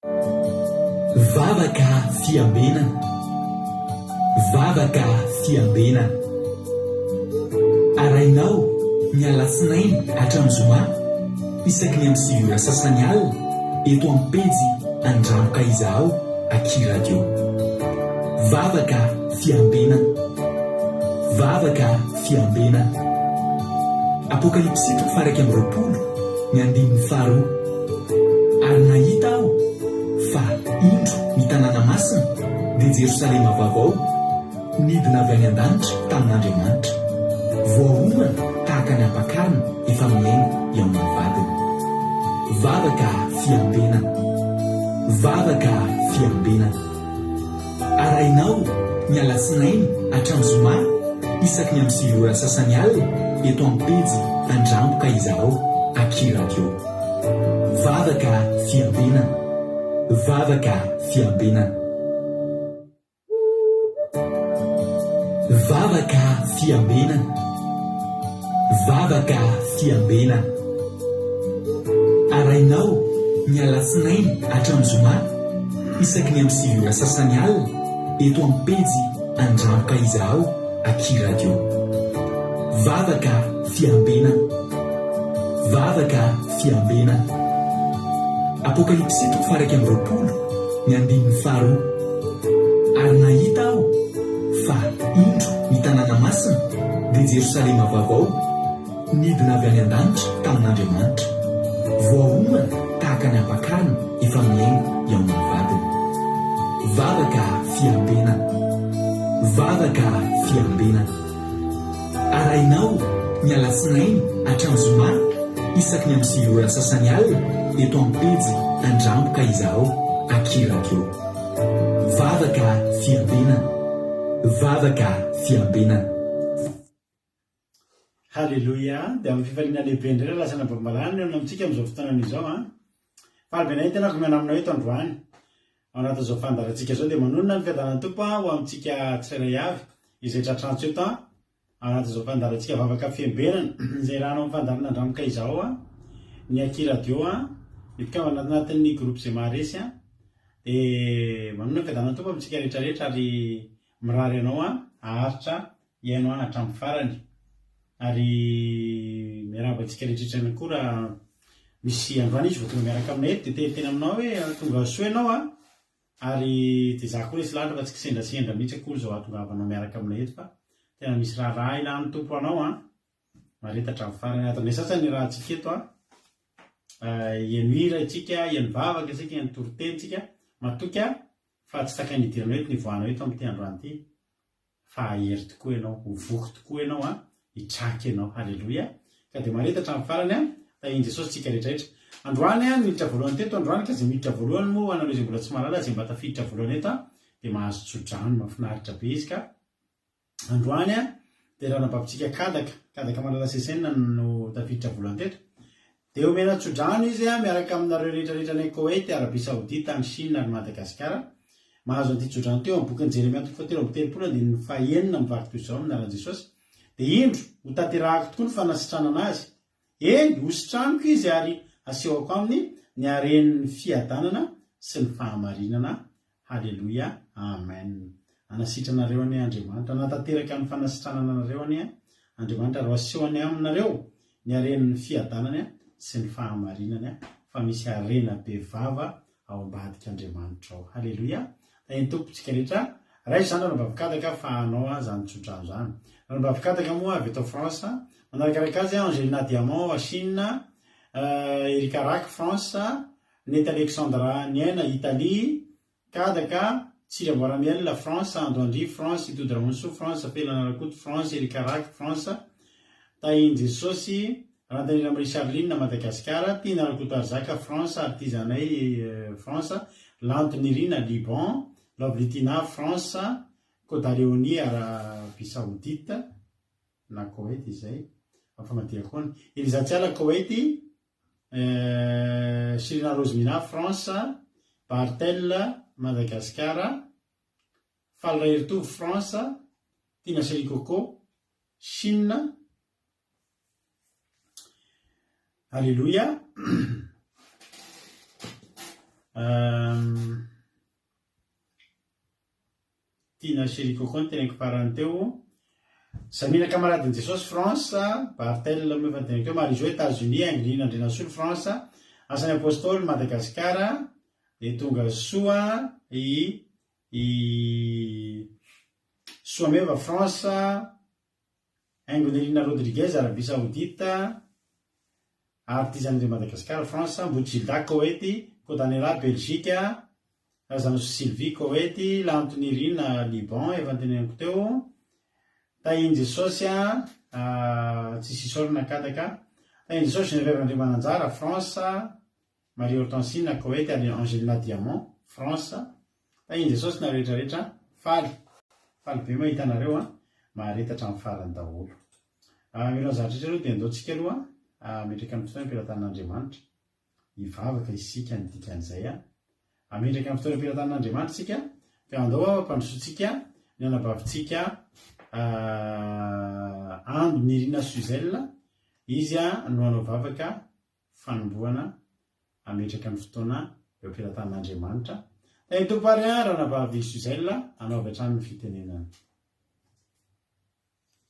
Vavaka fiambenana Vavaka fiambenana Arahinao ny alatsinainy hatramin'ny zoma isaky ny amin'ny 9 ora sasany alina eto amin'ny pejy Andramoka Izahao aky Radio. Vavaka fiambenana Vavaka fiambenana Apokalypsy toko faha 21 ny andininy faharoa Ary nahita aho fa, indro, ny tanàna masina, dia Jerosalema vaovao, nidina avy any an-danitra tamin'Andriamanitra, voaomana tahaka ny ampakarina efa mihaingo eo amin'ny vadiny. Vavaka fiambenana. Vavaka fiambenana. Arahinao ny alatsinainy hatramin'ny zoma isaky ny amin'ny 9 ora sasany alina eto amin'ny pejy Andramboka Izahao Aky Radio. Vavaka fiambenana. Vavaka fiambenana. Vavaka fiambenana. Vavaka fiambenana. Arahinao ny alatsinainy hatramin'ny zoma isaky ny amin'ny 9 ora sasany alina eto amin'ny pejy Andramboka Izahao aky Radio. Vavaka fiambenana. Vavaka fiambenana. Apokalypsy toko faha 21 ny andininy faharoa. Ary nahita aho fa, indro, ny tanàna masina, dia Jerosalema vaovao, nidina avy any an-danitra tamin'Andriamanitra, voaomana tahaka ny ampakarina efa mihaingo eo amin'ny vadiny. Vavaka fiambenana. Vavaka fiambenana. Arahinao ny alatsinainy hatramin'ny zoma isaky ny amin'ny 9 ora sasany alina eto amin'ny pejy Andramboka Izahao aky Radio. Vavaka fiambenana. Vavaka fiambenana. Haleloia! Dia amin'ny fifaliana lehibe indray raha lasa nabambalana eo amintsika amin'izao fotoanana izao an! Faly be nahita anao miana aminao eto androany. Ao anatin'izao fandaharantsika izao dia manonona ny fiadanan'ny Tompo ho amintsika tsirairay avy izay tratrantso eto an! Ao anatin'izao fandaharantsika vavaka fiambenana izay iarahanao amin'ny fandaharana Andramoka Izao an! Ny Aky Radio an! Ny mpikambana anatin'ny groupe izay maharesy an! Dia manonona ny fiadanan'ny Tompo amintsika rehetra rehetra ary mirary anao an! Haharitra hihaino ahy hatramin'ny farany. Ary miarahaba antsika rehetra ihany koa raha misy androany izy vao tonga miaraka aminay eto dia te hiteny aminao hoe tonga soa ianao a! Ary dia izaho koa resy lahatra fa tsy kisendrasendra mihitsy akory izao hahatongavanao miaraka aminay eto fa tena misy raharaha ilan'ny Tompo anao an! Mahareta hatramin'ny farany. Ato aminay sasany ny rahantsika eto an! Hihaino hira isika, hihaino vavaka isika, hihaino toriteny isika. Matoky aho fa tsy takany hidiranao eto ny hivoahanao eto amin'ity androany ity. Fa hahery tokoa ianao, ho voky tokoa ianao an, hitraka ianao. Haleloia. Ka dia mahareta hatramin'ny farany an, tahian'i Jesosy tsika rehetra rehetra. Androany an, niditra voalohany teto androany ka izay miditra voalohany moa ho anareo izay mbola tsy mahalala izay mba tafiditra voalohany eto an, dia mahazo tso-drano mahafinaritra be izy ka. Androany an, dia ranabavitsika Kadaka, Kadaka Malala Sesena no tafiditra voalohany teto. Dia omena tsodrano izy miaraka aminareo rehetra rehetra any Koweït, Arabie Saoudite, any Chine ary Madagasikara. Mahazo an'ity tsodrano ity ao amin'ny bokin'i Jeremia toko fahatelo amby telopolo andininy fahenina mivaky toy izao amin'ny anaran'i Jesosy, Dia indro, hotanterahako tokoa ny fanasitranana azy. Eny, hositraniko izy ary hasehoko aminy ny haren'ny fiadanana sy ny fahamarinana Haleloia Amen Hanasitrana anareo anie Andriamanitra Hanatanteraka ny fanasitranana anareo anie Andriamanitra ary ho asehony aminareo ny haren'ny fiadanany sy ny fahamarinany fa misy harena be vava ao ambadika Andriamanitra ao Haleloia Tahin'ny Tompo tsika rehetra Raiso izany Ranabavy Kadaka fa anao aho izany tsodrano izany Ranabavy Kadaka moa avy eto France Manarakaraka azy Angelina Diamant ao Chine Erika Rack France Nety Alexandra Niaina, Italie, Kadaka, Tsiry Amboaramiel, France, Ando Andria, France, Itody Ramonsoa, France, Felana Rakoto, France, Erika Raky, France, Tahin'i Jesosy, Rantanira Marie Charline, Madagasikara, Tiana Rakotoarizaka, France, Artizanay, France, Lanto Nirina, Liban, Lovely Tina, France, Koda Léonie, Arabie Saoudite, na Koweït izay, afamadihako any, Eliza Tsiala, Koweït, Shirina Rosemina, France, Barthel, Madagasikara, Faly Raheritovo, France, Tina Chérie Coco, Chine, Alléluia. Tiana Chérie Coco no teneniko farany teo. Samina Camaradin'i Jesosy, France, Barthel moa efa noteneniko teo, Marie Jo, Etats-Unis, Haingonirina Andrianasolo, France, Asan'ny Apostoly, Madagasikara, dia tonga soa i i Soameva, France, Haingonirina Rodriguez, Arabie Saoudite, Artisan de Madagascar, France, Ambodizilda, Koety, Kodanela, Belgique, Razanoso Sylvie, Koety, Lantonirina, Liban, efa noteneniko teo, Tahin'i Jesosy, tsisy isaorana Kadaka, Tahin'i Jesosy, Geneviève Andriamananjara, France, Marie Hortensine, Koety, ary Angelina Diamant, France. Tahin'i Jesosy nareo rehetra rehetra, faly, faly be mahita anareo an, mahareta hatramin'ny farany daholo. Mialohan'ny zavatra rehetra aloha dia andao tsika aloha hametraka ny fotoana am-pelatanan'Andriamanitra. Hivavaka isika ny dikan'izay an. Hametraka ny fotoana am-pelatanan'Andriamanitra isika, ka andao hampandrosoantsika ny anabavintsika Ando Nirina Suzelle, izy no hanao vavaka fanombohana hametraka ny fotoana eo am-pelatanan'Andriamanitra. Tahin'ny Tompo ary an, Ranabavy Suzelle, hanao avy hatrany ny fitenenana.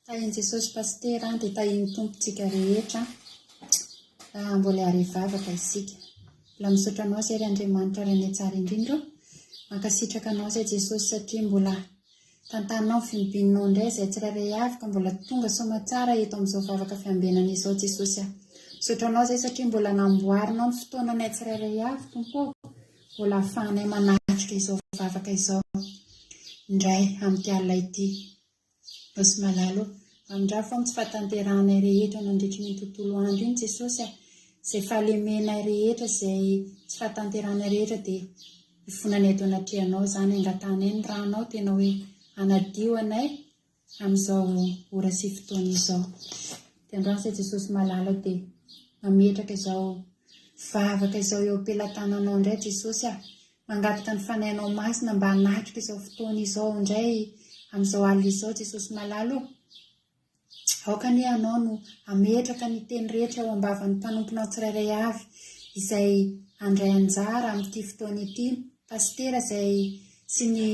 Tahin'i Jesosy Pasitera an, dia tahin'ny Tompo tsika rehetra an. Mbola hiara hivavaka isika. Mbola misaotra anao izay ry Andriamanitra Rainay tsara indrindra o. Mankasitraka anao izay Jesosy satria mbola Tantanao ny fimbininao indray izay tsirairay avy ka mbola tonga soamatsara eto amin'izao vavaka fiambenana izao Jesosy a. Misaotra anao izay satria mbola namboarinao ny fotoananay tsirairay avy Tompo ô, mbola ahafahanay manatrika izao vavaka izao indray amin'ity alina ity. Nosy malala ô, Amindrafo amin'ny tsy fahatanterahanay rehetra nandritry ny tontolo andro iny Jesosy a! Izay fahalemenay rehetra, izay tsy fahatanterahanay rehetra dia ifonanay eto anatrehanao izany, angatahanay ny rànao tena hoe hanadio anay amin'izao ora sy fotoana izao. Dia androany izay Jesosy malala dia mametraka izao vavaka izao eo am-pelatananao indray Jesosy a! Mangataka ny Fanahinao Masina mba hanatrika izao fotoana izao indray amin'izao alina izao Jesosy malala o! Aoka anie Ianao no hametraka ny teny rehetra eo am-bavan'ny mpanomponao tsirairay avy izay handray anjara amin'ity fotoana ity, Pasitera izay sy ny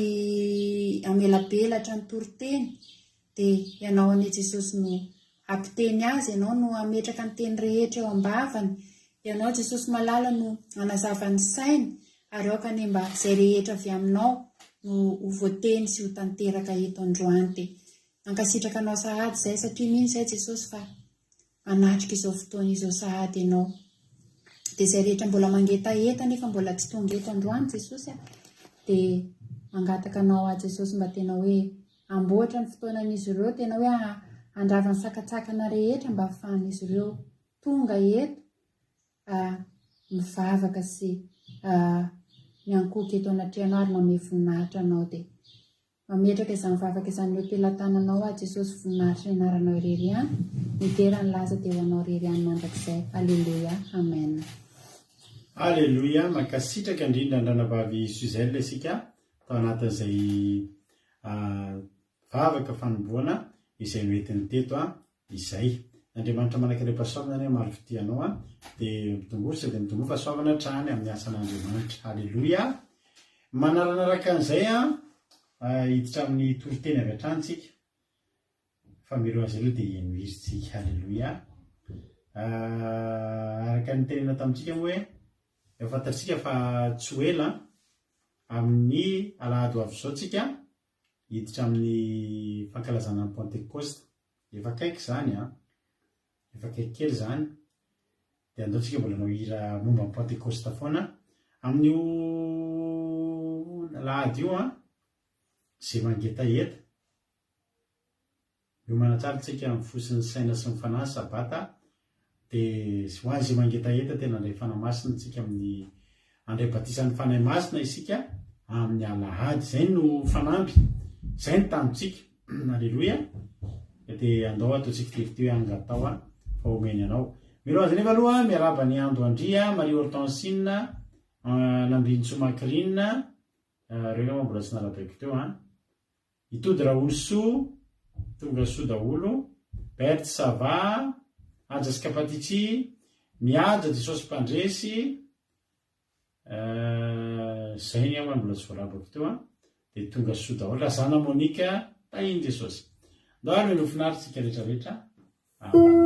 hamelabelatra ny toriteny dia Ianao anie Jesosy no hampiteny azy, Ianao no hametraka ny teny rehetra eo am-bavany, Ianao Jesosy malala no hanazava ny sainy ary aoka anie mba izay rehetra avy Aminao no ho voateny sy ho tanteraka eto androany dia mankasitraka Anao sahady izay satria mino izay Jesosy fa manatrika izao fotoana izao sahady Ianao. Dia izay rehetra mbola mangetaheta nefa mbola tsy tonga eto androany Jesosy a, dia mangataka Anao aho Jesosy mba tena hoe hamboatra ny fotoanan'izy ireo, tena hoe handrava ny sakantsakana rehetra mba hahafahan'izy ireo tonga eto mivavaka sy miankohoka eto anatrehanao ary mamehy voninahitra Anao. Dia Mametraka izany vavaka izany eo am-pelatananao aho Jesosy voninahitry ny anaranao irery ihany, ny dera ny laza dia ho anao irery ihany mandrakizay Aleloia Amen. Aleloia, mankasitraka indrindra an-dRanabavy Suzelle isika tao anatin'izay vavaka fanombohana izay noentiny teto izay. Andriamanitra manankarem-pahasoavana anie hamaly fitia anao an, dia mitomboa sady mitomboa fahasoavana hatrany amin'ny asan'Andriamanitra. Aleloia. Manaranaraka an'izay an, hiditra amin'ny toriteny avy hatrany tsika. Fa mialohan'izay aloha dia heno hira tsika. Aleloia. Araka ny tenenina tamintsika moa hoe efa fantatsika fa tsy ho ela amin'ny alahady ho avy izao tsika hiditra amin'ny fankalazana ny Pantekosta. Efa akaiky izany an! Efa akaiky kely izany. Dia andao tsika mbola hanao hira momba ny Pantekosta foana. Amin'io alahady io an, izay mangetaheta. Miomana tsara tsika amin'ny fo sy ny saina sy ny fanahy Sabata dia ho an'izay mangetaheta tena handray Fanahy Masina tsika amin'ny handray batisan'ny Fanahy Masina isika amin'ny alahady. Izay no fanamby, izay no tanjontsika. Aleloia. Dia andao ataontsika terite hoe angatao aho fa omeny anao. Mialohan'izay nefa aloha miarahaba an'i Ando Andria, Marie Hortensine, Nambinintsoa Macrine, ireo angamba mbola tsy narabaiko teo an. Itody Raolosoa, tonga soa daholo, Berthe ça va, Haja sy Kapatichi, Mihaja Jesosy Mpandresy, Zay angamba no mbola tsy voarabako teo an. Dia tonga soa daholo. Razana Monica, tahin'i Jesosy. Ndao ary ho finaritra isika rehetra rehetra. Amen.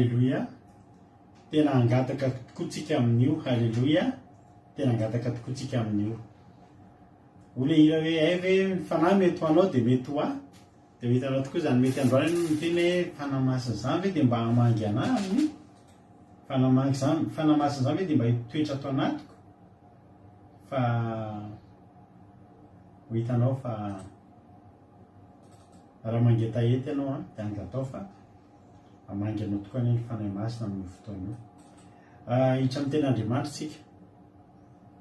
Haleloia. Tena hangataka tokoa tsika amin'io. Haleloia. Tena hangataka tokoa tsika amin'io. Hoy le hira hoe hay ve ny fanahy mety ho anao dia mety ho ahy. Dia ho hitanao tokoa izany mety androany ianao miteny hoe fanahy masina izany ve dia mba hamangy anah amin'io? Fanahy mangy izany, fanahy masina izany ve dia mba hitoetra ato anatiko? Fa ho hitanao fa raha mangetaheta ianao an, dia angatao fa hamangy anao tokoa anie ny Fanahy Masina amin'io fotoana io. Ah, hiditra amin'ny tenin'Andriamanitra isika.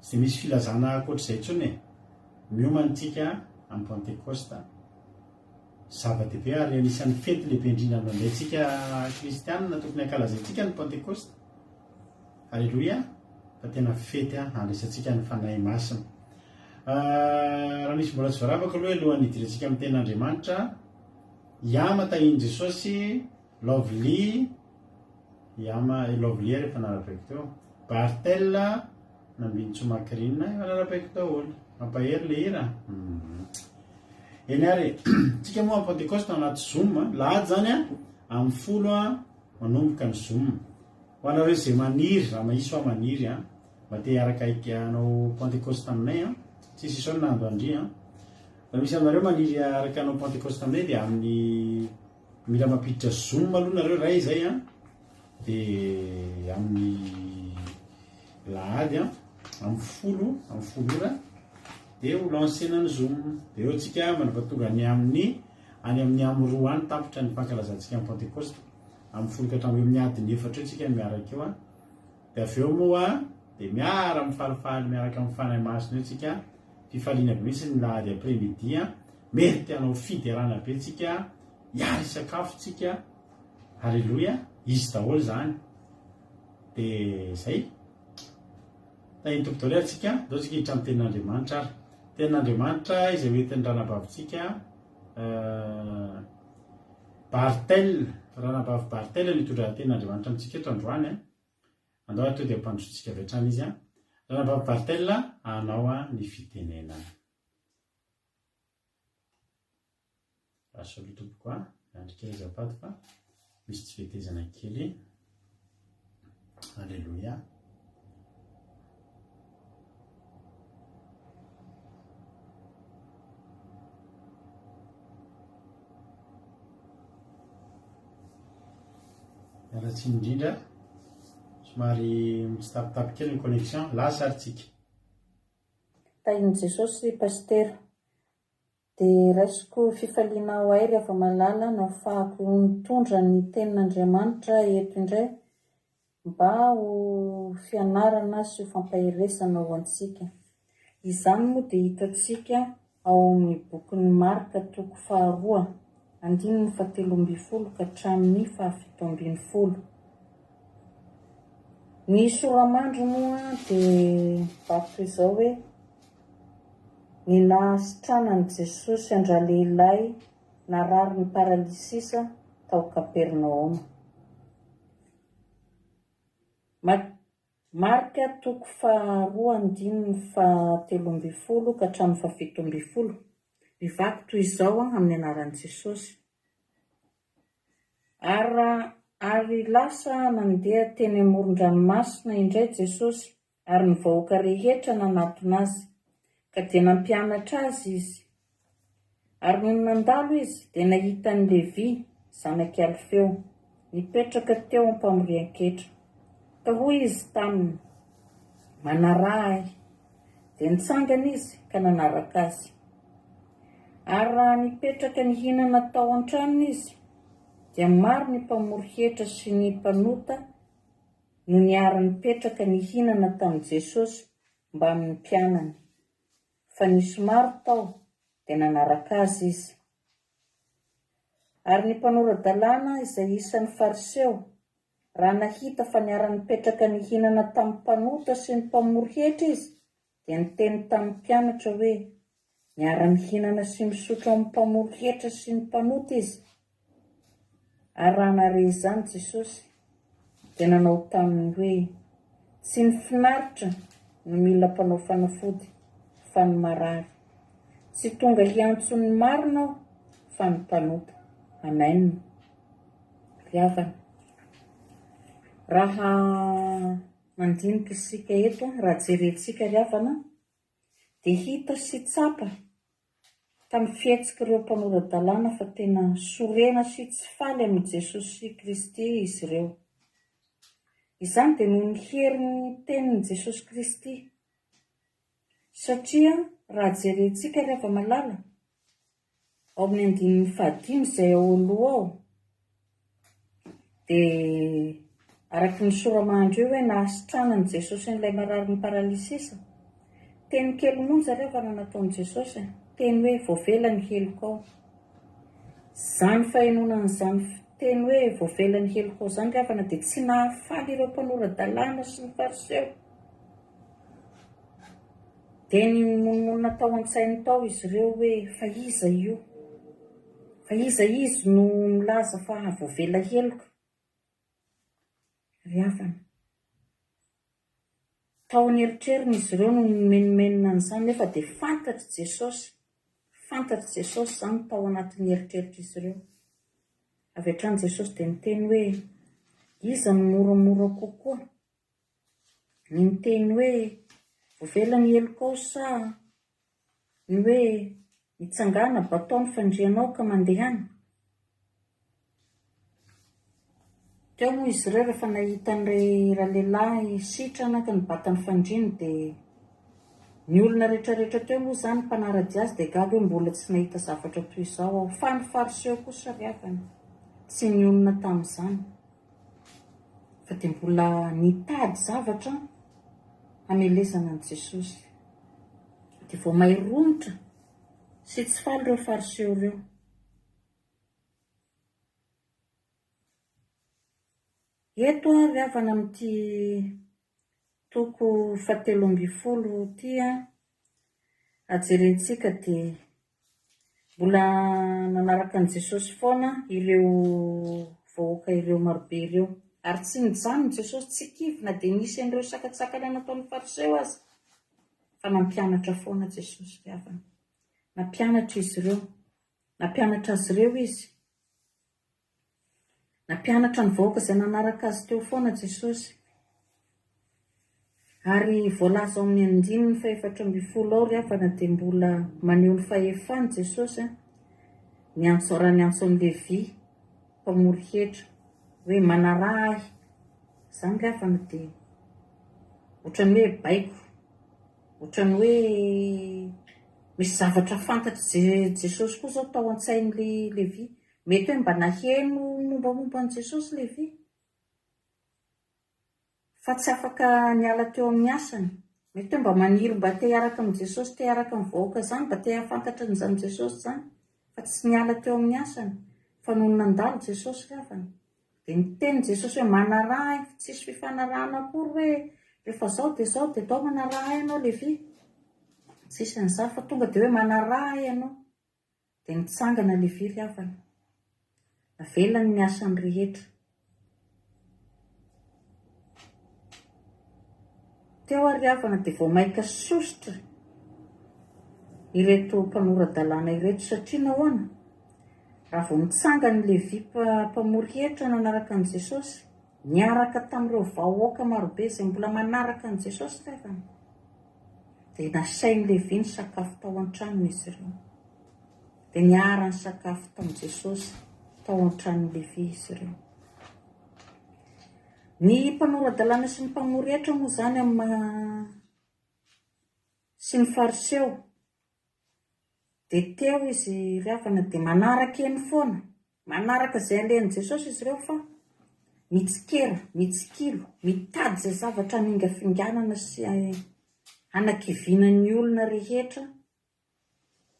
Tsy dia misy filazana ankoatr'izay intsony e. Miomana isika amin'ny Pantekosta. Zava-dehibe ary anisan'ny fety lehibe indrindra ndraindraintsika kristianina tokony hankalazaintsika ny Pantekosta. Aleloia! Fa tena fety handraisantsika ny Fanahy Masina. Ah, raha misy mbola tsy voaravaka aloha alohan'ny hidirantsika amin'ny tenin'Andriamanitra, Yama tahin'i Jesosy, Lovely, Yama, i Lovely ary efa narabaiko teo. Bartel, Nambinintsoa Macrine, efa narabaiko daholo. Mampahery le hira. Hmm. Eny ary, tsika moa amin'ny Pentecoste anaty Zoom, lahady zany a, amin'ny folo a, manomboka ny Zoom. Ho anareo izay maniry, raha mahisy hoa maniry a, mba te hiaraka hanao Pentecoste aminay a, tsisy isaona na ando andria a. Raha misy aminareo maniry hiaraka hanao Pentecoste aminay dia amin'ny mila mampiditra Zoom aloha nareo ray izay a, dia amin'ny lahady a, amin'ny folo, amin'ny folo ora dia ho lancena ny Zoom. Dia eo tsika manova tonga any amin'ny any amin'ny amin'ny roa any tapitra ny fankalazantsika ny Pentecoste. Amin'ny folo ka hatramin'ny eo amin'ny adiny efatra eo tsika miaraka eo a. Dia avy eo moa dia miara mifalifaly miaraka amin'ny Fanahy Masina eo tsika. Fifaliana be mihitsy ny lahady après midi a. Mety hanao fiderana be tsika, hiary hisakafo tsika. Aleloia, izy daholo izany. Dia zay. Tahin'ny Tompo daholo ary tsika. Ndao tsika hiditra amin'ny tenin'Andriamanitra ary. Tenin'Andriamanitra izay hoentin'ny ranabavintsika euh, Bartel, ranabavy Bartel no hitondra ny tenin'Andriamanitra amintsika eto androany. Andao ary tonga dia ampandrosotsika avy hatrany izy. Ranabavy Bartel, anao ny fitenenana. Lasa aloha tompoko a, miandry kely azafady fa misy tsy fetezana kely. Alléluia. Miala tsiny indrindra, somary mitsitapitapy kely ny connexion, lasa ary tsika. Tahin'i Jesosy Pasitera. Dia raisiko fifaliana ho ahy ry hava-malala nahafahako nitondra ny tenin'Andriamanitra eto indray mba ho fianarana sy ho fampaherezana ho antsika. Izany moa dia hitantsika ao amin'ny bokin'i Marka toko faharoa, andininy fahatelo ambin'ny folo ka hatramin'ny fahafito ambin'ny folo. Ny soramandry moa dia mivaky toy izao hoe, Ny nahasitranan'i Jesosy an-dralehilahy narary ny paralysisa tao Kapernaomy. Marka toko faharoa andininy fahatelo ambin'ny folo ka hatramin'ny fahafito ambin'ny folo. Mivaky toy izao amin'ny anaran'i Jesosy. Ary ary lasa nandeha teny amoron-dranomasina indray Jesosy ary ny vahoaka rehetra nanatona azy, ka dia nampianatra azy izy. Ary nony nandalo izy, dia nahita an'i Levy, zanak'i Alfeo, nipetraka teo am-pamorian-ketra. Ka hoy izy taminy, Manaraha ahy. Dia nitsangana izy ka nanaraka azy. Ary raha nipetraka nihinana tao an-tranony izy, dia maro ny mpamory hetra sy ny mpanota no niara-nipetraka nihinana tamin'i Jesosy mbamin'ny mpianany, fa nisy maro tao dia nanaraka azy izy. Ary ny mpanora-dalàna izay isan'ny Fariseo, raha nahita fa niara-nipetraka nihinana tamin'ny mpanota sy ny mpamory hetra izy, dia niteny tamin'ny mpianatra hoe, Miara-mihinana sy misotro amin'ny mpamory hetra sy ny mpanota izy. Ary raha nahare izany Jesosy, dia nanao taminy hoe, Tsy ny finaritra no mila mpanao fanafody, fa ny marary. Tsy tonga hiantso ny marina aho, fa ny mpanota. Amen. Ry havana. Raha mandinika isika eto, raha jerentsika ry havana, dia hita sy tsapa tamin'ny fihetsik'ireo mpanora-dalàna fa tena sorena sy tsy faly amin'i Jesosy Kristy izy ireo. Izany dia noho ny herin'ny tenin'i Jesosy Kristy. Satria raha jerentsika ry hava-malala, Ao amin'ny andininy fahadimy izay ao aloha ao dia araka ny sora-mahandro io hoe nahasitranan'i Jesosy an'ilay mararin'ny paralysisa. Teny kely monja ry havana nataon'i Jesosy, teny hoe voavela ny helokao. Izany fahenoana an'izany teny hoe voavela ny helokao izany ry havana dia tsy nahafaly ireo mpanora-dalàna sy ny fariseo. Dia nimonomonona tao an-tsainy tao izy ireo hoe, Fa iza io? Fa iza izy no milaza fa hahavoavela heloka? Ry havana, tao an'eritreriny izy ireo no nimenomenona an'izany, nefa dia fantatr'i Jesosy, fantatr'i Jesosy izany tao anatin'ny eritreritr'izy ireo. Avy hatrany Jesosy dia niteny hoe, Iza no moramora kokoa? Ny miteny hoe voavela ny helokao sa ny hoe mitsangàna batao ny fandrianao ka mandehana? Teo moa izy ireo rehefa nahita an'ilay ralehilahy sitrana ka nibata ny fandriany dia ny olona rehetrarehetra teo moa izany mpanara-dia azy dia gaga hoe mbola tsy nahita zavatra toy izao aho. Fa ny fariseo kosa ry havana tsy nionona tamin'izany. Fa dia mbola nitady zavatra hamelezana an'i Jesosy. Dia vao may romotra sy tsy faly ireo Fariseo ireo. Eto ary havana amin'ity toko fahatelo ambin'ny folo ity, jerentsika dia Mbola nanaraka an'i Jesosy foana ireo vahoaka ireo marobe ireo. Ary tsy nijanona Jesosy, tsy kivy na dia nisy an'ireo sakantsakana nataon'ny Fariseo aza, fa nampianatra foana Jesosy ry havana. Nampianatra izy ireo. Nampianatra azy ireo Izy. Nampianatra ny vahoaka izay nanaraka azy teo foana Jesosy. Ary voalaza ao amin'ny andininy fahefatra ambin'ny folo ao ry havana dia mbola maneho ny fahefany Jesosy niantso, raha niantso an'i Levy mpamory hetra hoe manaraha ahy. Izany ry havana dia ohatran'ny hoe baiko, ohatran'ny hoe misy zavatra fantatr'i Jesosy koa izao tao an-tsain'i Levy. Mety hoe mba naheno mombamomba an'i Jesosy Levy, fa tsy afaka niala teo amin'ny asany. Mety hoe mba maniry mba te hiaraka amin'i Jesosy, te hiaraka amin'ny vahoaka izany, mba te hahafantatra an'izany Jesosy izany, fa tsy niala teo amin'ny asany. Fa nony nandalo Jesosy ry havana, dia niteny Jesosy hoe, Manaraha ahy, tsisy fifanarahana akory hoe rehefa izao dia izao dia ndao manaraha ahy ianao Levy. Tsisy an'izany fa tonga dia hoe manaraha ahy ianao. Dia nitsangana Levy ry havana. Navelany ny asany rehetra. Teo ary havana dia vao mainka sosotra ireto mpanora-dalàna ireto satria nahoana? Raha vao nitsangana i Levy mpamory hetra nanaraka an'i Jesosy, niaraka tamin'ireo vahoaka marobe izay mbola manaraka an'i Jesosy ry havana, Dia nasain'i Levy nisakafo tao an-tranony izy ireo. Dia niara-nisakafo tamin'i Jesosy tao an-tranon'i Levy izy ireo. Ny mpanora-dalàna sy ny mpamory hetra moa izany amin'ny maha sy ny Fariseo Dia teo izy ry havana dia manaraka eny foana, manaraka izay alehan'i Jesosy izy ireo fa mitsikera, mitsikilo, mitady izay zavatra hamingafinganana sy hanakiviana ny olona rehetra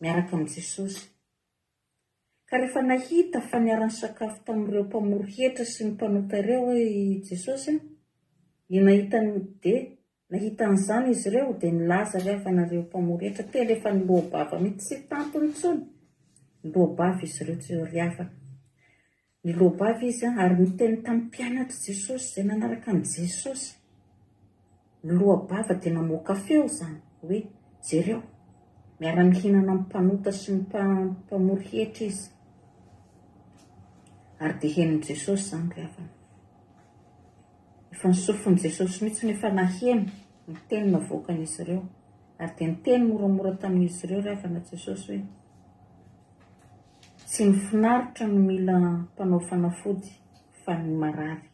miaraka amin'i Jesosy. Ka rehefa nahita fa niara-nisakafo tamin'ireo mpamory hetra sy ny mpanota ireo i Jesosy, ny nahita ny dia Nahita an'izany izy ireo dia nilaza ry havana ireo mpamory hetra tena efa niloa-bava mihitsy tsy tantiny intsony. Niloa-bava izy ireo tsy ry havana. Niloa-bava izy ary niteny tamin'ny mpianatr'i Jesosy izay nanaraka an'i Jesosy. Niloa-bava dia namoaka feo izany hoe jereo, miara-mihinana amin'ny mpanota sy ny mpamory hetra izy. Ary dia henon'i Jesosy izany ry havana. Efa ny sofin'i Jesosy mihitsy no efa naheno ny teny navoakan'izy ireo. Ary dia niteny moramora tamin'izy ireo ry havana Jesosy hoe, Tsy ny finaritra no mila mpanao fanafody fa ny marary.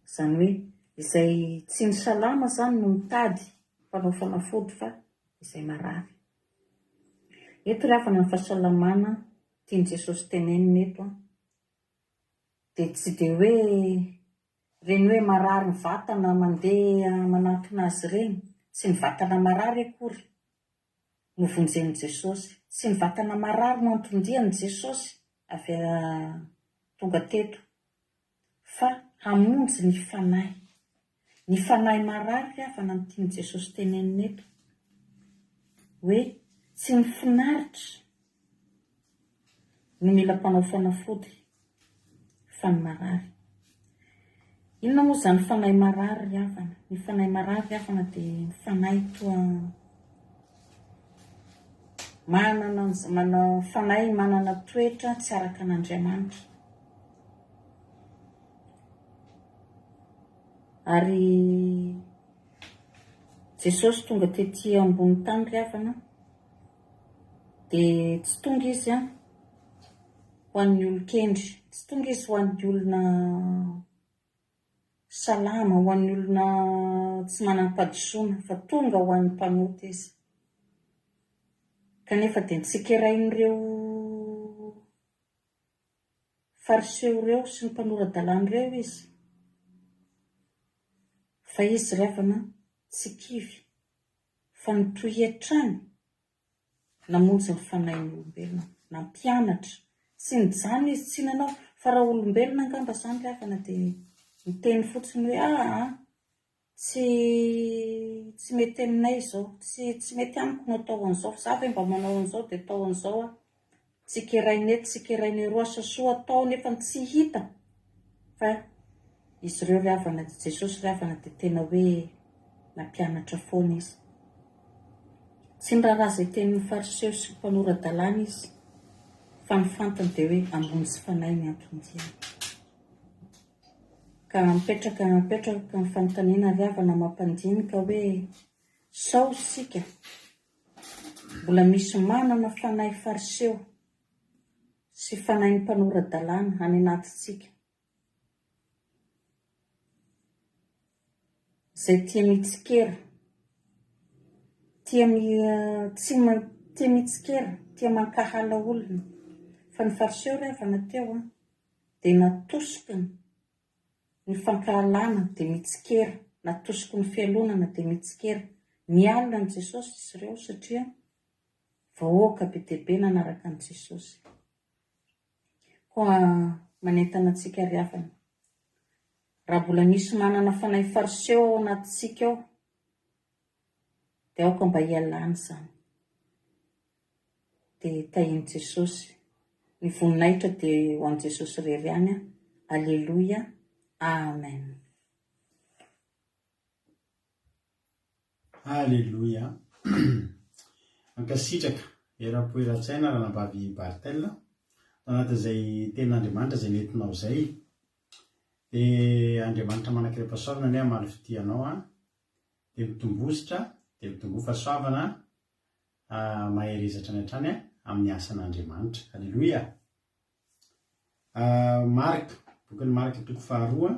Izany hoe izay tsy ny salama izany no mitady mpanao fanafody fa izay marary. Eto ry havana ny fahasalamana tian'i Jesosy tenenina eto an, dia tsy dia hoe ireny hoe marary ny vatana mandeha manantona azy ireny, tsy ny vatana marary akory no vonjen'i Jesosy, tsy ny vatana marary no anton-dian'i Jesosy avy tonga teto fa hamonjy ny fanahy. Ny fanahy marary ry havana no tian'i Jesosy tenenina eto. Hoe tsy ny finaritra no mila mpanao fanafody fa ny marary. Inona moa izany fanahy marary ry havana? Ny fanahy marary ry havana dia ny fanahy toa manana, manao fanahy manana toetra tsy araka an'Andriamanitra. Ary Jesosy tonga tety ambony tany ry havana dia tsy tonga izy an ho an'ny olon-kendry, tsy tonga izy ho an'ny olona salama, ho an'ny olona tsy manam-pahadisoana fa tonga ho an'ny mpanota izy. Kanefa dia notsikerain'ireo Fariseo ireo sy ny mpanora-dalàna ireo izy, fa izy ry havana tsy kivy fa nitohy hatrany namonjy ny fanahin'ny olombelona, nampianatra, tsy nijanona izy, tsy nanao, fa raha olombelona angamba izany ry havana dia niteny fotsiny hoe aa Tsy tsy mety aminay izao, tsy tsy mety amiko no atao an'izao fa za ve mba manao an'izao dia atao an'izao aho. Tsikeraina eto, tsikeraina eroa, asa soa atao nefa tsy hita fa izy ireo ry havana, Jesosy ry havana dia tena hoe nampianatra foana izy. Tsy niraharaha izay tenin'ny Fariseo sy mpanora-dalàna izy fa ny fantany dia hoe hamonjy fanahy ny anton-diany. Ka mipetraka mipetraka ny fanontaniana ry havana mampandinika hoe sao isika mbola misy manana fanahy fariseo sy fanahin'ny mpanora-dalàna any anatintsika izay tia mitsikera, tia tsy tia mitsikera, tia mankahala olona. Fa ny fariseo ry havana teo an, dia natosiky ny fankahalana dia mitsikera, natosiky ny fialonana dia mitsikera. Nialona an'i Jesosy izy ireo satria vahoaka be dia be nanaraka an'i Jesosy. Koa manentana antsika ry havana, raha mbola misy manana fanahy fariseo ao anatintsika ao, dia aoka mba hialana izany. Dia tahin'i Jesosy. Ny voninahitra dia ho an'i Jesosy irery ihany. Aleloia. Amen. Aleloia. Mankasitraka eram-po eran-tsaina Ranabavy Barthel tao anatin'izay tenin'Andriamanitra izay nentinao izay. Dia Andriamanitra manan-karem-pahasoavana anie hamaly fitia anao an. Dia mitombositra, dia mitomboa fahasoavana mahereza hatrany hatrany amin'ny asan'Andriamanitra. Aleloia. Marka, bokin'i Marka toko faharoa,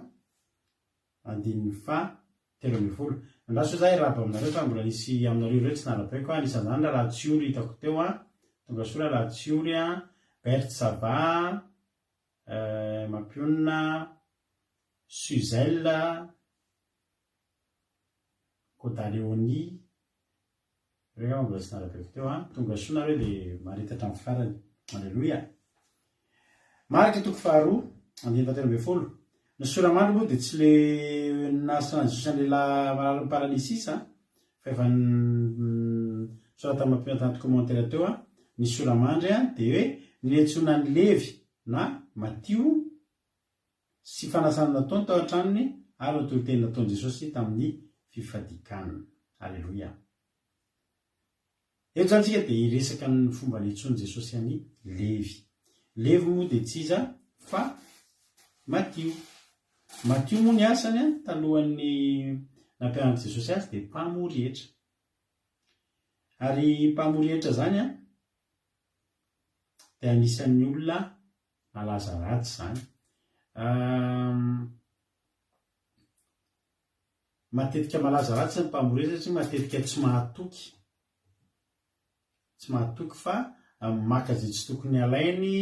andininy faha 13. Andraso za hiarahaba aminareo fa mbola nisy aminareo ireo tsy narabaiko, anisan'izany Rahalahy Tsiory hitako teo, tonga soa Rahalahy Tsiory, Berthe ça va, Mampionona, Suzelle, Kodaleonie, ireo angamba mbola tsy narabaiko teo an, tonga soa nareo dia mahareta hatramin'ny farany. Aleloia. Marika toko faharoa, andininy fahatelo ambin'ny folo. Ny sora-mandry moa dia tsy le nahasitrana an'i Jesosy an'lehilahy mararin'ny paralysis an, fa efa nosoratana mampionona tanaty commentaire teo an, ny sora-mandry an dia hoe ny niantsoana an'i Levy na Matio sy fanasana nataony tao an-tranony ary ny toriteny nataon'i Jesosy tamin'ny fifadian-kanina. Aleloia. Eto izany isika dia hiresaka ny fomba niantsoan'i Jesosy an'i Levy. Levy moa dia tsy iza fa Matio. Matio moa ny asany talohan'ny nampianarin'i Jesosy azy dia mpamory hetra. Ary mpamory hetra izany an, dia anisan'ny olona malaza ratsy izany. Matetika malaza ratsy ny mpamory hetra satria matetika tsy mahatoky. Tsy mahatoky fa maka izay tsy tokony alainy,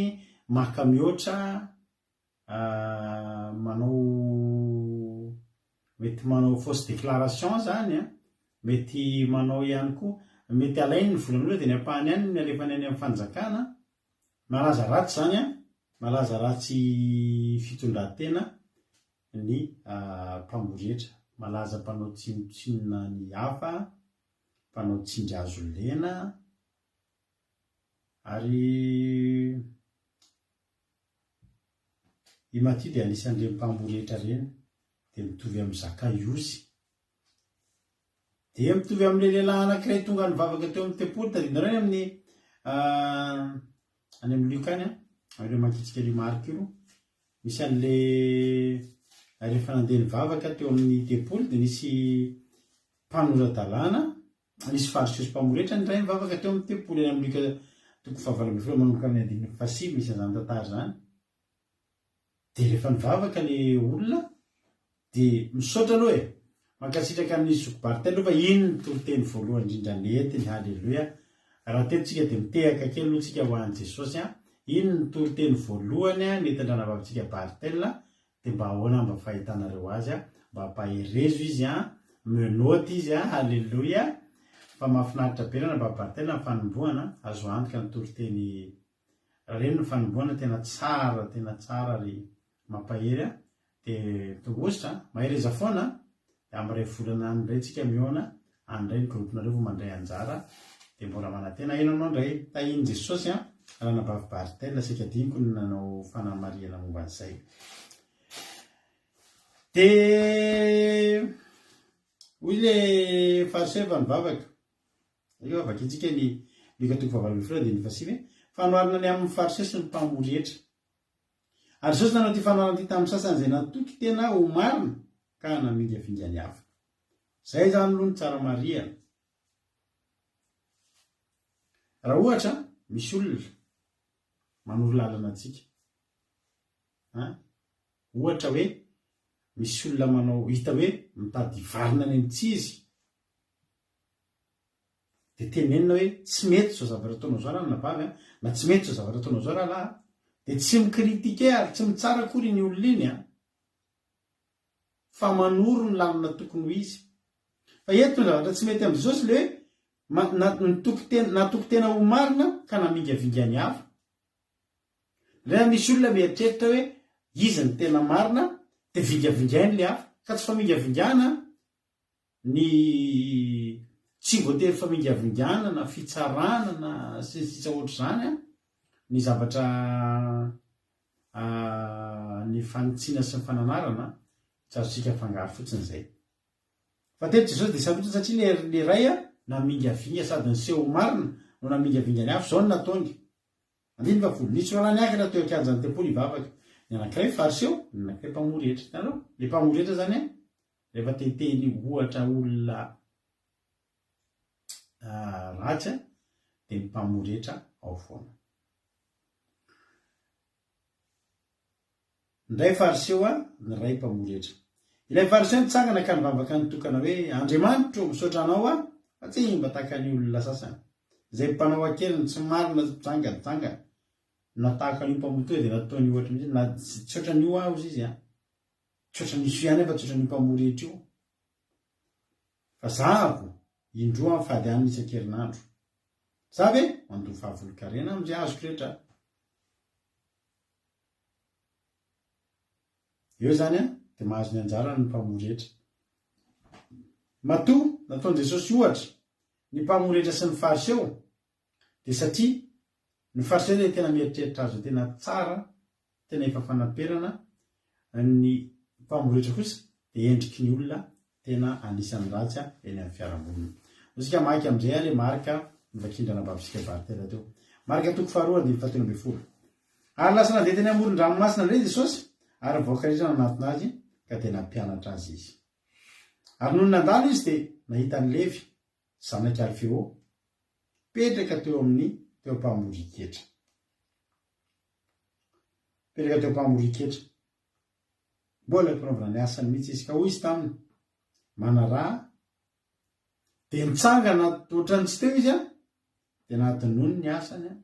maka mihoatra, manao mety manao fausse déclaration zany an, mety manao ihany koa, mety alainy ny volan'olona dia ny ampahany ihany no alefany any amin'ny fanjakana, malaza ratsy zany an, malaza ratsy fitondran-tena ny mpamory hetra, malaza mpanao tsinontsinona ny hafa, mpanao tsindry hazo lena, ary I Matio dia anisan'ireny mpamory hetra ireny, dia mitovy amin'i Zakaiosy. Dia mitovy amin'ilay lehilahy anankiray tonga nivavaka teo amin'ny tempoly, tadidinareo any amin'ny any amin'ny Lioka any, amin'ireo mankitsika an'io Marka io, misy an'ilay rehefa nandeha nivavaka teo amin'ny tempoly dia nisy mpanora-dalàna Nisy Fariseo sy mpamoretra niray nivavaka teo amin'ny tempoly any amin'ny Lioka toko fahavalo ambinifolo manomboka amin'ny andininy fahasivy misy an'izany tantara izany. Dia rehefa nivavaka ilay olona dia misaotra aloha e! Mankasitraka an'i Zoky Barthel aloha fa iny ny toriteny voalohany indrindra nentiny, haleloia! Raha teto tsika dia mitehaka kely aloha tsika ho an'i Jesosy an! Iny ny toriteny voalohany nentin-dranabavintsika Barthel Dia mba ahoana mba fahitanareo azy a? Mba ampaherezo izy a! Menotte izy a! Haleloia! Fa mahafinaritra be ranabavy Bartela ny fanombohana, azo antoka ny toriteny reny ny fanombohana tena tsara tena tsara ary mampahery a! Dia tonga a! Mahereza foana a! Dia amin'ny iray volana any indray tsika mihaona, any indray ny groupe-nareo vao mandray anjara, dia mbola manantena heno anao indray. Tahian'i Jesosy an, Ranabavy Barthel, saika adinoko ny nanao fanamarihana momba an'izay. Dia hoy le Fariseo efa nivavaka, io vakintsika ny Lioka toko fahavalo ambinifolo andininy fahasivy, fanoharana ny amin'ny Fariseo sy ny mpamory hetra. Ary Jesosy nanao ity fanoharana ity tamin'ny sasany izay natoky tena ho marina ka namingavinga ny hafa. Izay izany aloha no tsara marihana. Raha ohatra misy olona manoro lalana antsika, an, ohatra hoe misy olona manao hita hoe mitady hivarina any amin'ny tsy izy, dia tenenina hoe tsy mety izao zavatra ataonao izao ranabavy an, na tsy mety izao zavatra ataonao izao rahalahy an, dia tsy mi-critiquer ary tsy mitsara akory iny olona iny an, fa manoro ny lalana tokony ho izy. Fa eto ny zavatra tsy mety amin'i Jesosy ilay hoe nitoky tena, natoky tena ho marina ka namingavinga ny hafa. Indraindray misy olona mieritreritra hoe izy no tena marina dia vingavingainy ilay hafa. Ka tsy famingavingana ny tsy voatery famingavingana na fitsarana na sy ny sisa ohatr'izany an, ny zavatra ny fanitsiana sy ny fananarana tsy azontsika afangaro fotsiny izay. Fa teto Jesosy dia sarotiny satria le le ray namingavinga sady niseho ho marina no namingavinga ny hafa, izao no nataony. Andininy fahafolo, Nisy roalahy niakatra teo an-kianjan'ny tempoly hivavaka, ny anankiray fariseo, ny anankiray mpamory hetra. Hitanareo? Le mpamory hetra izany an, rehefa te hiteny ohatra olona ratsy an, dia ny mpamory hetra ao foana. Ny ray Fariseo a, ny ray mpamory hetra. Ilay Fariseo nitsangana ka nivavaka nitokana hoe, Andriamanitro ô, misaotra Anao aho, fa tsy mba tahaka ny olona sasany, izay mpanao an-keriny, tsy marina sy mpijangajanga, na tahaka an'io mpamory tonga dia nataony ohatra mihitsy, na tsy ohatran'io aho hozy izy a, tsy ohatran'io soa ihany aho fa tsy ohatran'io mpamory hetra io. Fa zahako, indroa aho mifady hanina isan-kerinandro. Za ve? Mandoa fahavolon-karena amin'izay azoko rehetra. Eo izany an, dia mahazo ny anjarany ny mpamory hetra. Matoa nataon'i Jesosy ohatra ny mpamory hetra sy ny Fariseo, dia satria ny Fariseo dia tena mieritreritra azy ho tena tsara, tena efa fanaperana, ny mpamory hetra kosa dia endriky ny olona tena anisan'ny ratsy eny amin'ny fiarahamonina. Isika hamaky amin'izay ilay Marka novakian-dRanabavintsika Bartela teo. Marka toko faharoa andininy fahatelo ambinifolo. Ary lasa nandeha teny amoron-dranomasina indray Jesosy, ary ny vahoaka rehetra nanatona Azy. Ka dia nampianatra azy izy. Ary nony nandalo izy dia nahita an'i Levy, zanak'i Alfeo, mipetraka teo amin'ny teo am-pamorian-ketra. Mipetraka teo am-pamorian-ketra. Mbola am-panaovana ny asany mihitsy izy. Ka hoy izy taminy, Manaraha. Dia nitsangana ohatran'ny tsy teo izy an, dia nahadinoiny ny asany an,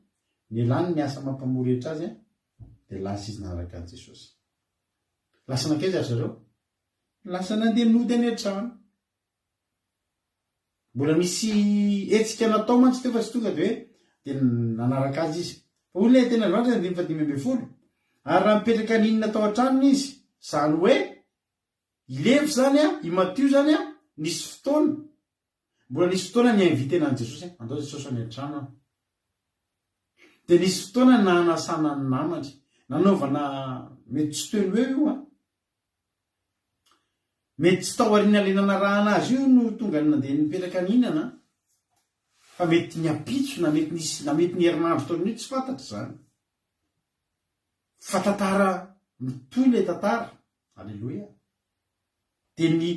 nialany ny asa mampamory hetra azy an, dia lasa izy nanaraka an'i Jesosy. Lasa nankaiza ry zareo? Lasa nandeha nody any an-trano. Mbola nisy hetsika natao mantsy teo fa tsy tonga dia hoe dia nanaraka azy izy. Fa hoy ilay tenin'Andriamanitra ny andininy fahadimy ambin'ny folo, Ary raha nipetraka nihinana tao an-tranony izy, izany hoe i Levy izany an, i Matio izany an, nisy fotoana, mbola nisy fotoana ni-inviter-na an'i Jesosy, andao Jesosy any an-trano an. Dia nisy fotoana nanasana ny namany, nanaovana, mety tsy teo no eo io an, Mety tsy tao aoriana ilay nanarahana azy io no tonga nandeha nipetraka nihinana fa mety ny ampitso na mety nisy na mety ny herinandro taorian'io tsy fantatra izany. Fa tantara mitohy ilay tantara. Aleloia. Dia ny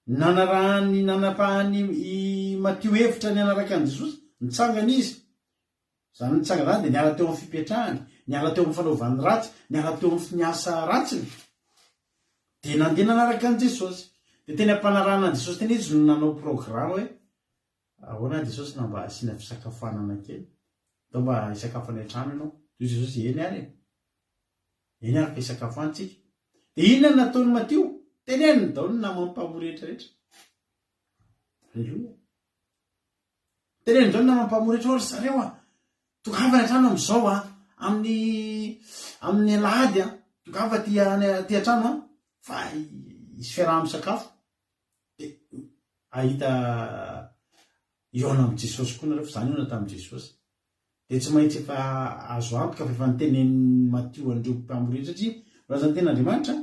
nanarahany nanapahan'i i Matio hevitra ny hanaraka an'i Jesosy, nitsangana izy Izany nitsangana izany dia niala teo amin'ny fipetrahany, niala teo amin'ny fanaovany ratsy, niala teo amin'ny ny asa ratsiny. Dia nandeha nanaraka an'i Jesosy. Dia teny am-panarahana an'i Jesosy teny izy no nanao programa hoe, ahoana Jesosy na mba asiana fisakafoanana kely? Ndao mba hisakafo any an-trano ianao. Dia hoy Jesosy, eny ary e. Eny ary fa hisakafo any tsika. Dia inona no nataon'i Matio? Teneniny daholo ny namany mpamory rehetra rehetra. Aleloia. Teneno indray ny namana mpamory rehetra hoe ry zareo a, tongava any an-trano amin'izao a, amin'ny amin'ny alahady a, tongava aty any aty an-trano a, fa hisy fiaraha-misakafo. Dia hahita hihaona amin'i Jesosy koa nareo fa za nihaona tamin'i Jesosy. Dia tsy maintsy efa azo antoka fa efa notenenin'i Matio an'ireo mpamory rehetra satria milaza ny tenin'Andriamanitra,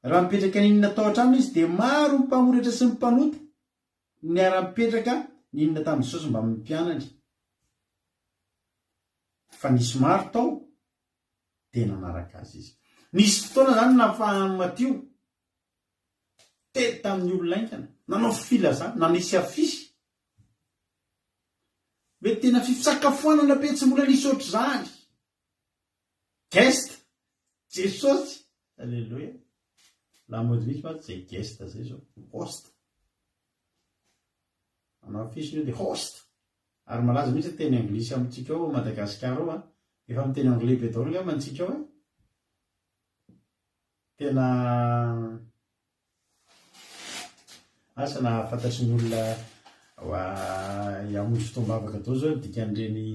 raha mipetraka n'inona tao an-trano izy dia maro ny mpamory rehetra sy ny mpanota. Niara-nipetraka nihinana tamin'i Jesosy mbamin'ny mpianany, fa nisy maro tao dia nanaraka azy izy. Nisy fotoana izany nahafahan'i Matio teny tamin'ny olona haingana, nanao filazana, nanisy afisy. Mety tena fisakafoanana be tsy mbola nisy ohatr'izany. Guest, Jesosy, Aleloia. Lamaody mihitsy mantsy izay guest izay izao, host. Manao affiche io dia host. Ary malaza mihitsy ny teny anglisy amintsika ao Madagasikara ao an. Efa miteny anglais be daholo angamba antsika ao e. Tena Asa na fantatry ny olona hamonjy fotoam-bavaka daholo izao ny dikan'ireny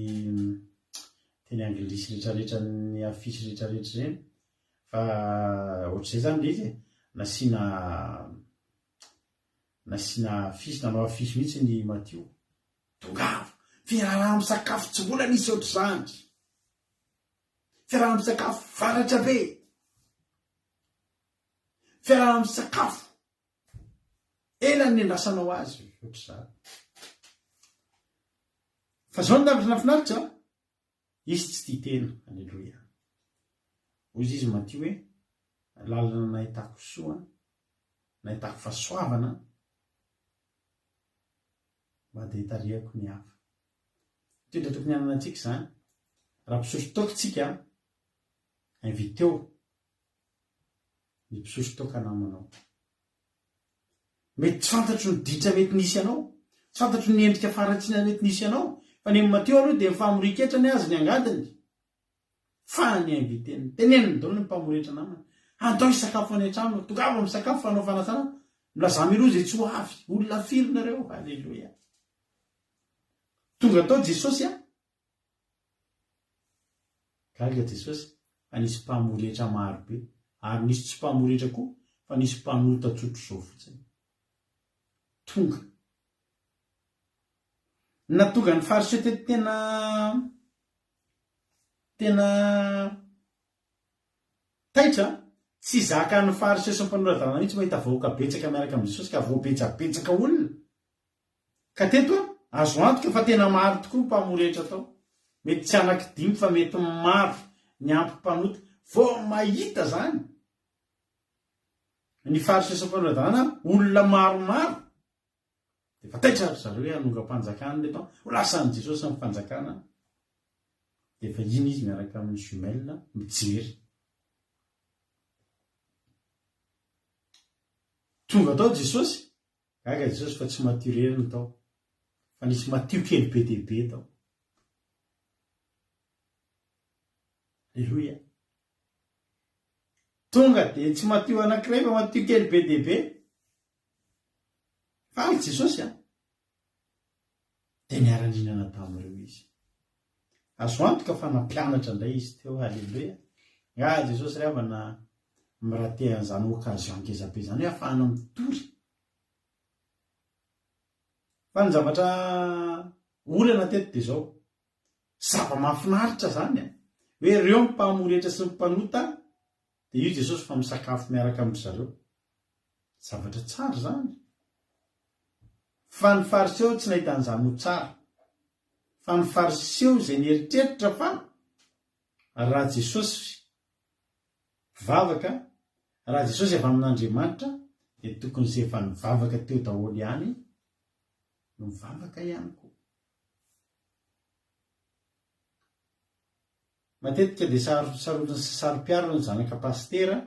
teny anglisy rehetrarehetra ny affiche rehetrarehetra ireny fa ohatr'izay izany ilay izy e, nasiana nasiana affiche, nanao affiche mihitsy ny Matio, tongava, fiaraha-misakafo tsy mbola nisy ohatr'izany, fiaraha-misakafo varatra be. Fiaraha-misakafo. Ela ny niandrasanao azy ohatr'izany. Fa zao ny zavatra nahafinaritra, izy tsy tia tena. Aleloia. Hoy izy Matio hoe, lalana nahitako soa, nahitako fahasoavana, mba dia hitarihako ny hafa. Toetra tokony hananantsika izany. Raha mpisotro toaka tsika, inviteo ny mpisotro toaka namanao. Mety tsy fantatro ny ditra mety nisy anao, tsy fantatro ny endrika faharatsiana mety nisy anao, fa ny amin'i Matio aloha dia ny famorian-ketra ny azy ny angadiny, fa ny invité-ny, teneniny daholo ny mpamoretra namany, andao hisakafo any an-trano, tongava misakafo fa hanao fanasana, milazà mialoha izay tsy ho avy, olona firy nareo, aleloia. Tonga tao Jesosy an! Gaga Jesosy fa nisy mpamoretra maro be, ary nisy tsy mpamoretra koa fa nisy mpanota tsotr'izao fotsiny. Tonga. Ny nahatonga ny Fariseo teto tena tena taitra, tsy zakan'ny Fariseo sy ny mpanora-dalàna mihitsy mahita vahoaka betsaka miaraka amin'i Jesosy ka voabetsabetsaka olona. Ka teto azo antoka fa tena maro tokoa ny mpamoretra tao. Mety tsy anaky dimy fa mety maro niampy mpanota. Vao mahita zany. Ny Fariseo sy ny mpanora-dalàna, olona maromaro, dia efa taitra ry zareo hoe hanongam-panjakana ireto an, ho lasan'i Jesosy ny fanjakana, dia efa iny izy miaraka amin'ny jumelle mijery. Tonga tao Jesosy, gaga Jesosy fa tsy Matio irery no tao, fa nisy Matio kely be dia be tao. Aleloia. Tonga dia tsy Matio anankiray fa Matio kely be dia be. Faly Jesosy an! Dia niara-nihinana tamin'ireo izy. Azo antoka fa nampianatra indray izy teo. Haleloia! Angaha Jesosy ry havana mi-rater an'izany occasion ngeza be izany hoe ahafahana mitory. Fa ny zavatra olana teto dia izao, zava-mahafinaritra izany an! Hoe ireo ny mpamoretra sy ny mpanota dia io Jesosy fa misakafo miaraka amin-dry zareo. Zavatra tsara izany. Fa ny Fariseo tsy nahita an'izany ho tsara. Fa ny Fariseo izay nieritreritra fa raha Jesosy mpivavaka, raha Jesosy avy amin'Andriamanitra dia tokony izay efa nivavaka teo daholo ihany no mivavaka ihany koa. Matetika dia sarotiny sy saro-piaro ny zanaka pasitera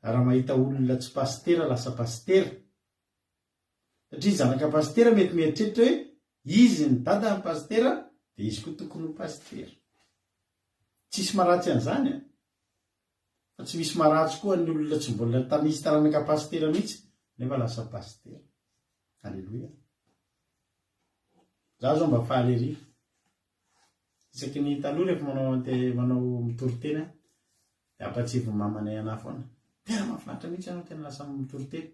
raha mahita olona tsy pasitera lasa pasitera. Satria ny zanaka pasitera mety mieritreritra hoe izy ny dadany pasitera dia izy koa tokony ho pasitera. Tsisy maharatsy an'izany an! Fa tsy misy maharatsy koa ny olona tsy mbola nisy taranaka pasitera mihitsy nefa lasa pasitera. Aleloia. Za zao mba faly ery. Isaky ny taloha rehefa manao te manao mitory teny aho dia ampatsiavin'ny mamanay anah foana. Tena mahafinaritra mihitsy ianao tena lasa mitory teny.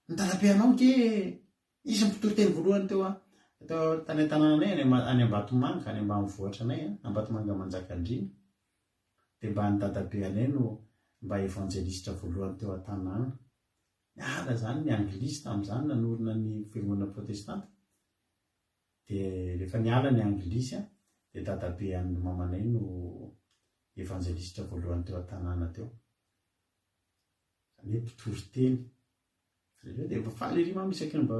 Ny dadabe anao ange izy ny mpitory teny voalohany teo an teo tany an-tanànanay any any Ambatomanga any ambanivohitra anay an Ambatomanga Manjakandriana. Dia mba ny dadabe anay no mba evanjelistra voalohany teo an-tanàna. Niala izany ny anglisy tamin'izany nanorina ny fiangonana protestanta. Dia rehefa niala ny anglisy dia dadabe an'ny mamanay no evanjelistra voalohany teo an-tanàna teo. Izany hoe mpitory teny. Zareo dia efa faly ery mama isaky ny mba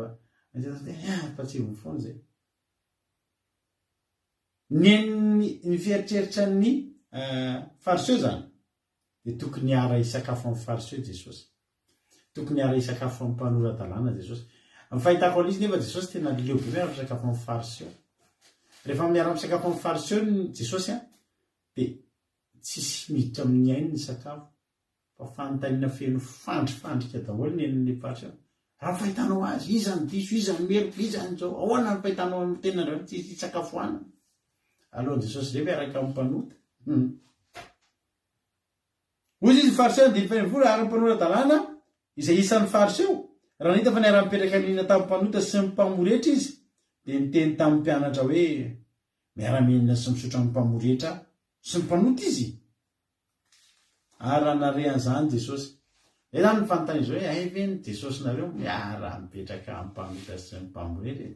mahita teny, ah, fa tsy heviny foana izay. Nen'ny ny fieritreritra ny fariseo izany dia tokony hiara-hisakafo amin'ny Fariseo Jesosy. Tokony hiara-hisakafo amin'ny mpanora-dalàna Jesosy. Ny fahitako an'izy nefa Jesosy tena leo be miara-misakafo amin'ny Fariseo. Rehefa miara-misakafo amin'ny Fariseo Jesosy dia tsisy miditra amin'ny ainy ny sakafo. Fa fanontaniana feno fandrifandrika daholo ny an'ny Fariseo. Raha ny fahitanao azy, iza no diso, iza no meloka, iza no izao, ahoana ny fahitanao ny tenanareo tsy hisakafoanana? Alohan'i Jesosy indray miaraka amin'ny mpanota. Hmm. Hoy izy, ny Fariseo andininy fahenina ary ny mpanora-dalàna, izay isan'ny Fariseo, raha nahita fa niara-nipetraka nihinana tamin'ny mpanota sy ny mpamoretra izy, dia niteny tamin'ny mpianatra hoe, Miara-mihinana sy misotro amin'ny mpamoretra sy ny mpanota izy? Ary raha nahare an'izany Jesosy, izay izany ny fanontaniana izao hoe, hay ve ny Jesosinareo miara-mipetraka amin'ny mpanota sy ny mpamoretra e?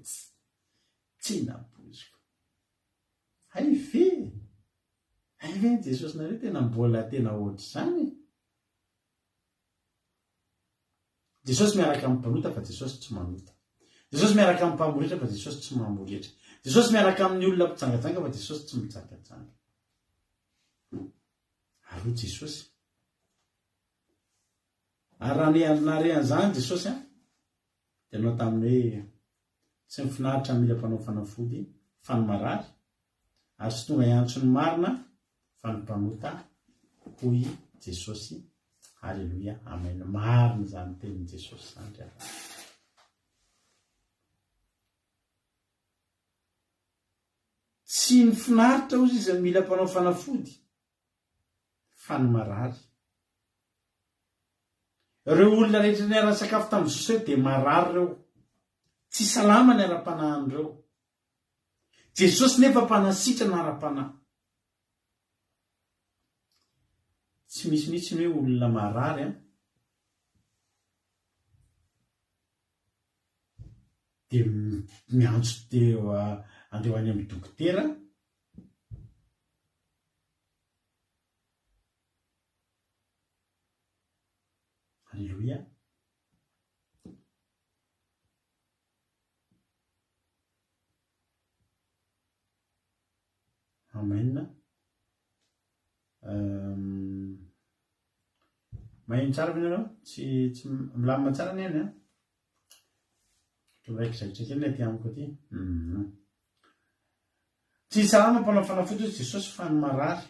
Tsy nampoiziko. Hay ve? Hay ve ny Jesosinareo tena mbola tena ohatr'izany e? Jesosy miaraka amin'ny mpanota fa Jesosy tsy manota. Jesosy miaraka amin'ny mpamoretra fa Jesosy tsy mamoretra. Jesosy miaraka amin'ny olona mpijangajanga fa Jesosy tsy mijangajanga. Ary hoy Jesosy. Ary raha nahare an'izany Jesosy an, dia nanao taminy hoe, Tsy ny finaritra mila mpanao fanafody fa ny marary, ary tsy tonga hiantso ny marina fa ny mpanota hoy Jesosy. Aleloia, amen. Marina izany tenin'i Jesosy izany ry havana. Tsy ny finaritra hozy izy mila mpanao fanafody fa ny marary. Ireo olona rehetra niara-nisakafo tamin'i Jesosy ireo dia marary ireo. Tsy salama ny ara-panahin'ireo. Jesosy nefa mpanasitrana ara-panahy. Tsy misy mihitsy ny hoe olona marary an. Dia miantso dia andeha ho any amin'ny dokotera. Aleloia. Amen. Maheno tsara ve nareo? Tsy tsy milamina tsara ny any an? Miraikiraikitra kely ny aty amiko aty. Mhm. Tsy salama mpanao fanafody hoy Jesosy fa ny marary.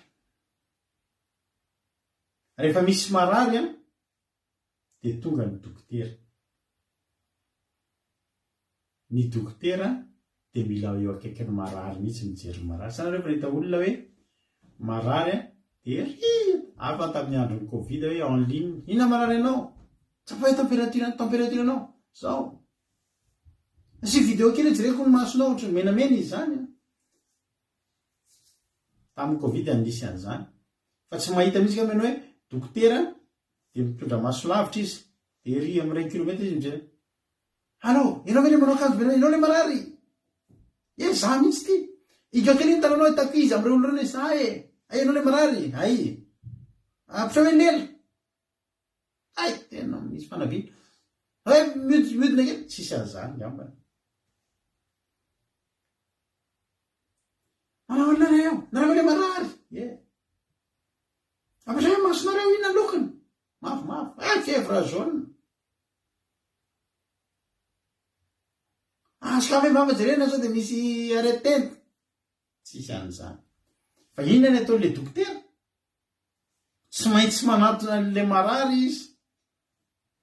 Rehefa misy marary an, dia tonga ny dokotera. Ny dokotera dia mila eo akaikin'ny marary mihitsy mijery ny marary. Sa nareo efa nahita olona hoe marary an, dia ry hafa tamin'ny andron'ny covid hoe en ligne, inona marary anao? Tsapao hoe température, température anao, zao. Asio vidéo kely jereko ny masonao ohatran'ny menamena izy izany an. Tamin'ny covid no nisy an'izany. Fa tsy mahita mihitsy angamba ianao hoe dokotera dia mitondra maso lavitra izy, dia ery amin'ny iray kilomètre izy mijery. Allô, ianao ve ilay manao akanjo menamena, ianao ilay marary? Eh, za mihitsy ity. Igao kely ny tananao hitako iza amin'ireo olona ireo, za e. Hay ianao ilay marary, hay. Ampiseho hoe lela. Hay, tena misy fanaviana. Hay, mihodina kely, tsisy an'izany angambany. Manao ahoana nareo? Nareo ve le marary? Ye. Ampiasao ny masonareo inona lokony? Mavomavo. Ah, fièvre jaune. Azo kafy vava jerena sao dia misy aretin. Tsisy an'izany. Fa inona ny ataon'ilay dokotera? Tsy maintsy manatona an'ilay marary izy.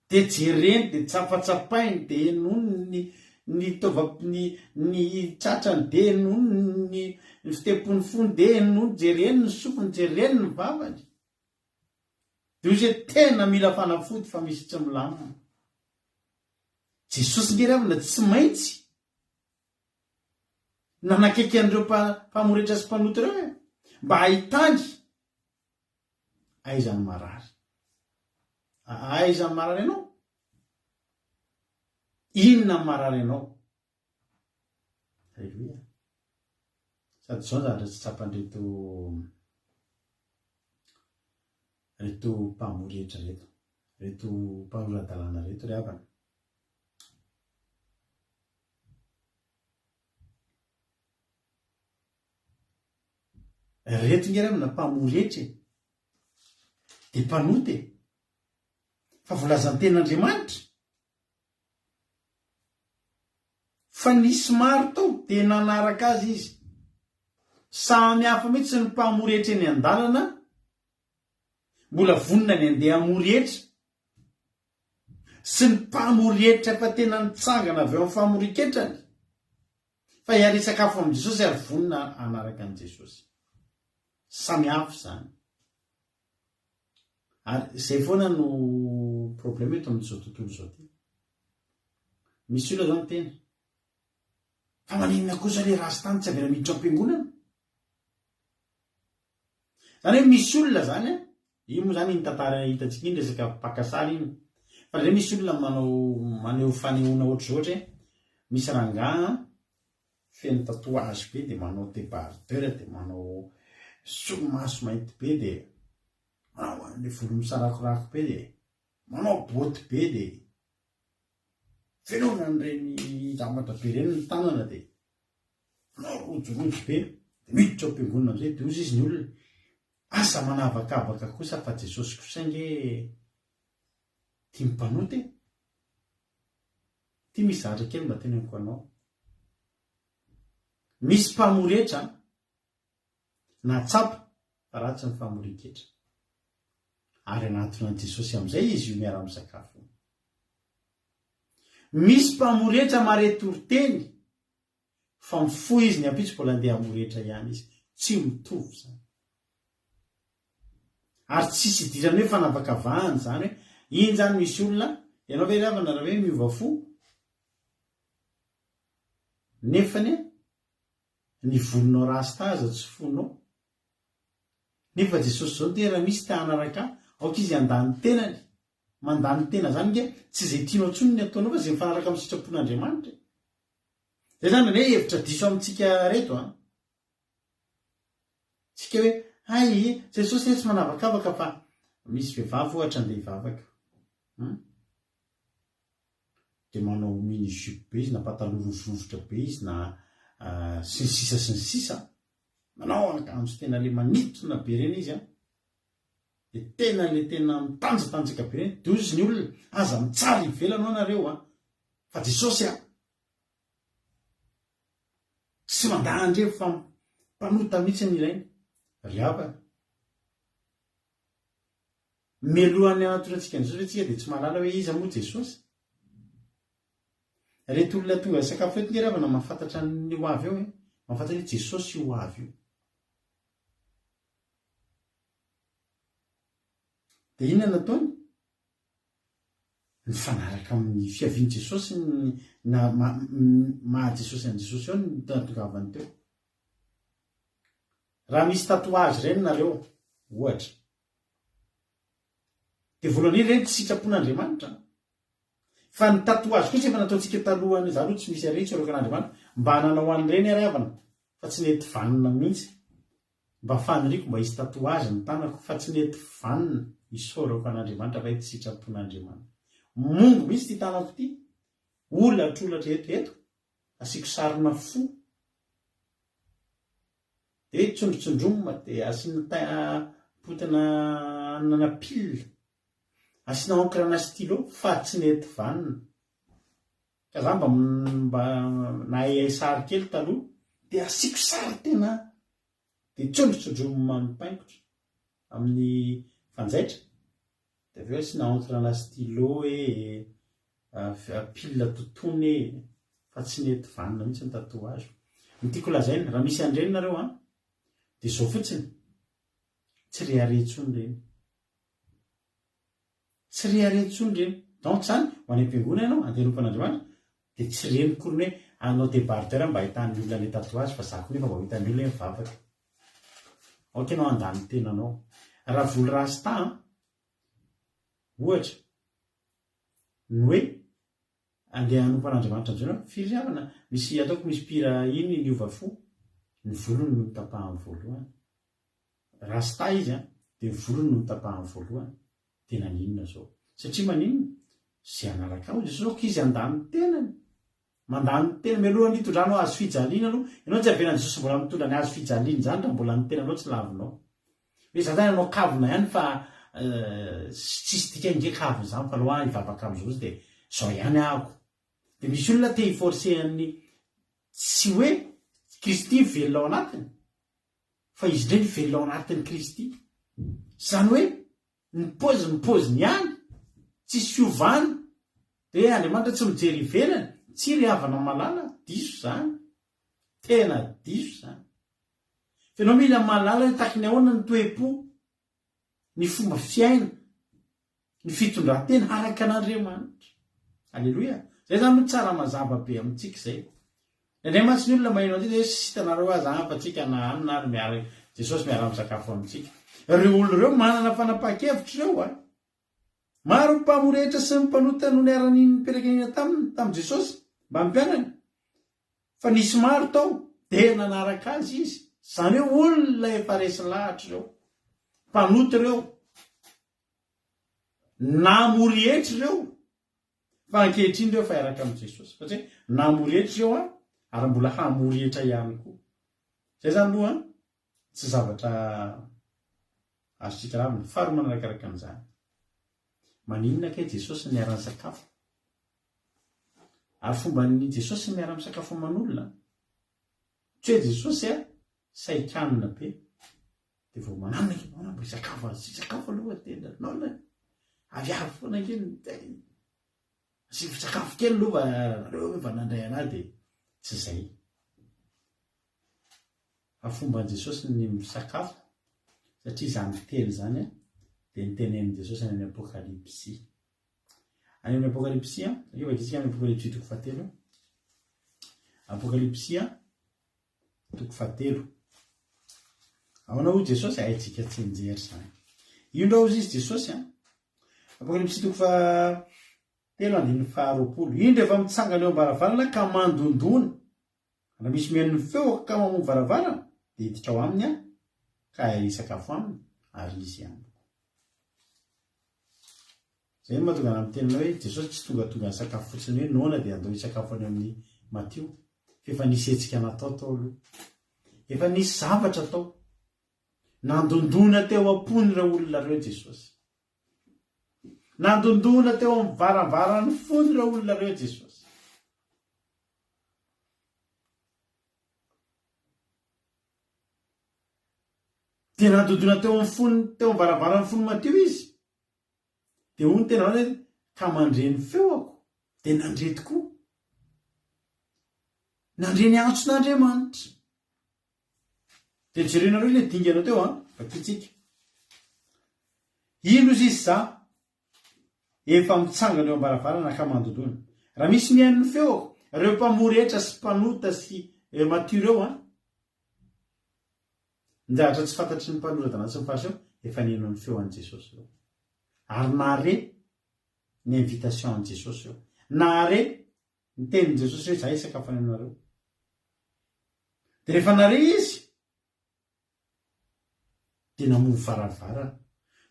Dia jereny, dia tsapatsapainy, dia henoiny ny ny taova ny ny tratrany, dia henoiny ny ny fitempon'ny fony, dia henoiny, jereny ny sofiny, jereny ny vavany. Dia hoy izy hoe tena mila fanafody fa misy tsy milamina. Jesosy nge ry havana tsy maintsy nanakaiky an'ireo mpamoretra sy mpanota ireo e, mba hahitany Aiza ny marary? Aiza ny marary anao? Inona ny marary anao? Aleloia. Sady izao ny zavatra tsy tsapan'ireto reto mpamory hetra reto, reto mpanora-dalàna reto ry havana. Reto nge ravina mpamory hetra e! Dia mpanota e! Fa voalazan'ny tenin'Andriamanitra fa nisy maro tao dia nanaraka azy izy. Samy hafa mihitsy ny mpamory hetra eny an-dalana, mbola vonona ny handeha hamory hetra, sy ny mpamory hetra efa tena nitsangana avy eo amin'ny famorin-ketrany. Fa hiara-hisakafo amin'i Jesosy ary vonona hanaraka an'i Jesosy. Samy hafa izany. Ary izay foana no problème eto amin'izao tontolo izao ity. Misy olona izao miteny, fa maninona kosa le rasta no tsy avela miditra am-piangonana? Zany hoe misy olona zany an, iny moa zany iny tantara hitantsika iny resaka mpaka sary iny, fa indraindray misy olona manao maneho fanehoana ohatr'izao ohatra hoe misy rangahy feno tatouage be dia manao debardeur dia manao solomaso mainty be dia manao an'ilay volo misarakorako be dia manao boty be dia fenoina an'ireny zavatra be ireny ny tanana dia Manao rojorojo be, dia miditra ao am-piangonana amin'izay, dia hozy izy ny olona, aza manavakavaka kosa fa Jesosy kosa ange tia ny mpanota e! Ity misy zavatra kely mba teneniko anao. Misy mpamoretra nahatsapa fa ratsy ny famorin-ketra. Ary hanatona an'i Jesosy amin'izay izy io miara-misakafo io. Misy mpamoretra mahare toriteny Fa mifoha izy ny ampitso mbola andeha hamoretra ihany izy. Tsy mitovy izany. Ary tsisy idirany hoe fanavakavahana izany hoe iny izany misy olona, ianao ve ry havana raha hoe miova fo nefany ny volonao rasta aza tsy fonao. Nefa Jesosy izao niteny raha misy te hanaraka ahy, aoka izy handà ny tenany. Mandà ny tena izany nge tsy izay tianao intsony ny ataonao fa izay mifanaraka amin'ny sitrapon'Andriamanitra e. Zay zany anie hevitra diso amintsika reto an! Tsika hoe hay Jesosy anie tsy manavakavaka fa misy vehivavy ohatra andeha hivavaka. Hum? Dia manao mini jupe be izy na pataloha rovirovitra be izy na sy ny sisa sy ny sisa. Manao akanjo tena le manintona be ireny izy an. Dia tena le tena mitanjatanjaka be ireny. Dia hozy ny olona, aza mitsara ivelany ho'a nareo an. Fa Jesosy an. Tsy mandà an'ireny fa mpanota mihitsy ny ilainy. Ry havana. Mialohan'ny hanatorantsika an'i Jesosy ve tsika dia tsy mahalala hoe iza moa Jesosy? Ireto olona tonga hisakafo ireto nge ry havana mahafantatra ny ho avy eo e. Mahafantatra hoe Jesosy io ho avy io. Dia inona no nataony? Mifanaraka amin'ny fiavian'i Jesosy ny na maha Jesosy an'i Jesosy eo ny nahatongavany teo. Raha misy tatouage ireny nareo, ohatra, dia voalohany indrindra ireny tsy sitrapon'Andriamanitra. Fa ny tatouage kosa efa nataontsika talohan'ny, za aloha tsy misy an'ireny, tsy orokan'Andriamanitra, mba nanao an'ireny ary havana, fa tsy nety vanona mihitsy. Mba faniriako mba hisy tatouage ny tanako fa tsy nety vanona, isaorako an'Andriamanitra fa tsy sitrapon'Andriamanitra. Mongo mihitsy ity tanako ity, holatrolatra eto eto, asiako sarina fo, dia tsondrotsondromina, dia asiana potina anana pile, asiana encre na stylo fa tsy nety vanona. Ka za mba mba nahaihay sary kely taloha dia asiako sary tena dia tsondrotsondromina mipaingotra amin'ny fanjaitra dia avy eo asiana encre na stylo e, pile totoina e, fa tsy nety vanona mihitsy ny tatouage. Ny tiako lazaina, raha misy an'ireny nareo an, dia izao fotsiny, tsy rehareha intsony ireny. Tsy rehareha intsony ireny. Donc izany, ho any am-piangonana ianao, handeha hanompo an'Andriamanitra, dia tsy reny akory ny hoe hanao debardeur mba ahitan'ny olona ilay tatouage fa za koa nefa mba ho hitan'ny olona hoe mivavaka. Aoka ianao handà ny tenanao. Raha volo rasta an, ohatra, ny hoe andeha hanompo an'Andriamanitra amin'izao ianao, firy ry havana, misy ataoko misy mpihira iny niova fo, ny volony no notapahany voalohany. Rasta izy an, dia ny volony no notapahany voalohany. Dia naninona zao? Satria maninona? Ze hanaraka ahy hoy Jesosy, aoka izy handà ny tenany. Mandà ny tena, mialohan'ny hitondranao hazo fijaliana aloha, ianao tsy avelan'i Jesosy mbola mitondra ny hazo fijaliana izany raha mbola ny tenanao tsy lavinao. Hoe za zany hanao kavina ihany fa tsisy dikany nge kavina izany fa aleo aho hivavaka amin'i Jesosy dia zao ihany ahako. Dia misy olona te hi-forcer an'ny tsy hoe Kristy mivelona ao anatiny fa izy indray mivelona ao anatin'i Kristy. Izany hoe Ny paoziny paoziny ihany, tsisy fiovana, de hoe Andriamanitra tsy mijery ivelany, tsia ry havana malala, diso izany, tena diso izany. Fa ianao mila mahalala hoe taky ny ahoana ny toe-po, ny fomba fiaina, ny fitondran-tena araka an'Andriamanitra. Aleloia! Zay zany no tsara mazava be amintsika izay. Indraindray mantsy ny olona maheno an'ity dia hoe tsy hitanareo aza an fa tsika na anona ary miara Jesosy miara misakafo amintsika. Ireo olona ireo manana fanapahan-kevitra ireo an. Maro ny mpamorehetra sy ny mpanota no niara-nipetraka taminy tamin'i Jesosy mba mpianany. Fa nisy maro tao dia nanaraka azy izy. Izany hoe olona efa resy lahatra ireo. Mpanota ireo. Namory hetra ireo. Fa ankehitriny ireo efa hiaraka amin'i Jesosy. Satria namory hetra ireo an, ary mbola hamory hetra ihany koa. Izay izany aloha an, tsy zavatra azontsika ravina. Faharoa manarakaraka an'izany. Maninona kay Jesosy niara-nisakafo? Ary fomban'i Jesosy ny miara-misakafo aman'olona. Tsy hoe Jesosy an, saikanina be. Dia vao mananona ange mba mba hisakafo azy, hisakafo aloha tena naona e. Aviavy foana ange ny tena. Asivo sakafo kely aloha fa nareo efa nandray an'ahy dia tsy izay. Fa fomban'i Jesosy ny misakafo satria izany teny izany dia nitenenin'i Jesosy any amin'ny Apokalypsy. Any amin'ny Apokalypsy, io vakitsika amin'ny Apokalypsy toko fahatelo. Apokalypsy Toko fahatelo. Ahoana hoy Jesosy? Haintsika tsianjery izany. Indro hozy izy Jesosy an. Apokalypsy toko fahatelo andininy faharoapolo. Indro efa mitsangana eo am-baravarana ka mandondona. Raha misy mihaino ny feoko ka mamoha varavarana, dia hiditra ao aminy aho, ka hisakafo aminy, ary izy amiko. Izay no mahatonga anah miteny anao hoe Jesosy tsy tongatonga nisakafo fotsiny hoe noana dia andao hisakafo any amin'ny Matio fa efa nisy hetsika natao tao aloha. Efa nisy zavatra tao. Nandondona teo am-pon'ireo olona ireo Jesosy. Nandondona teo amin'ny varavaran'ny fon'ireo olona ireo Jesosy. Dia nandondona teo amin'ny fony, teo amin'ny varavaran'ny fon'i Matio izy. Dia hoy ny tena hoe, ka mandre ny feoko. Dia nandre tokoa. Nandre ny antson'Andriamanitra. Dia jerenareo ilay dingana teo an, vakitsika. Indro izy izy za, efa mitsangana eo am-baravarana ka mandondona. Raha misy mihaino ny feoko, ireo mpamory hetra sy mpanota sy ireo Matio ireo an, ny zavatra tsy fantatry ny mpanora-dalàna sy ny Fariseo, efa nihaino ny feo an'i Jesosy ireo. Ary nahare ny invitation an'i Jesosy ireo. Nahare ny tenin'i Jesosy hoe, Izaho hisakafo any aminareo. Dia rehefa nare izy, dia namoha varavarana.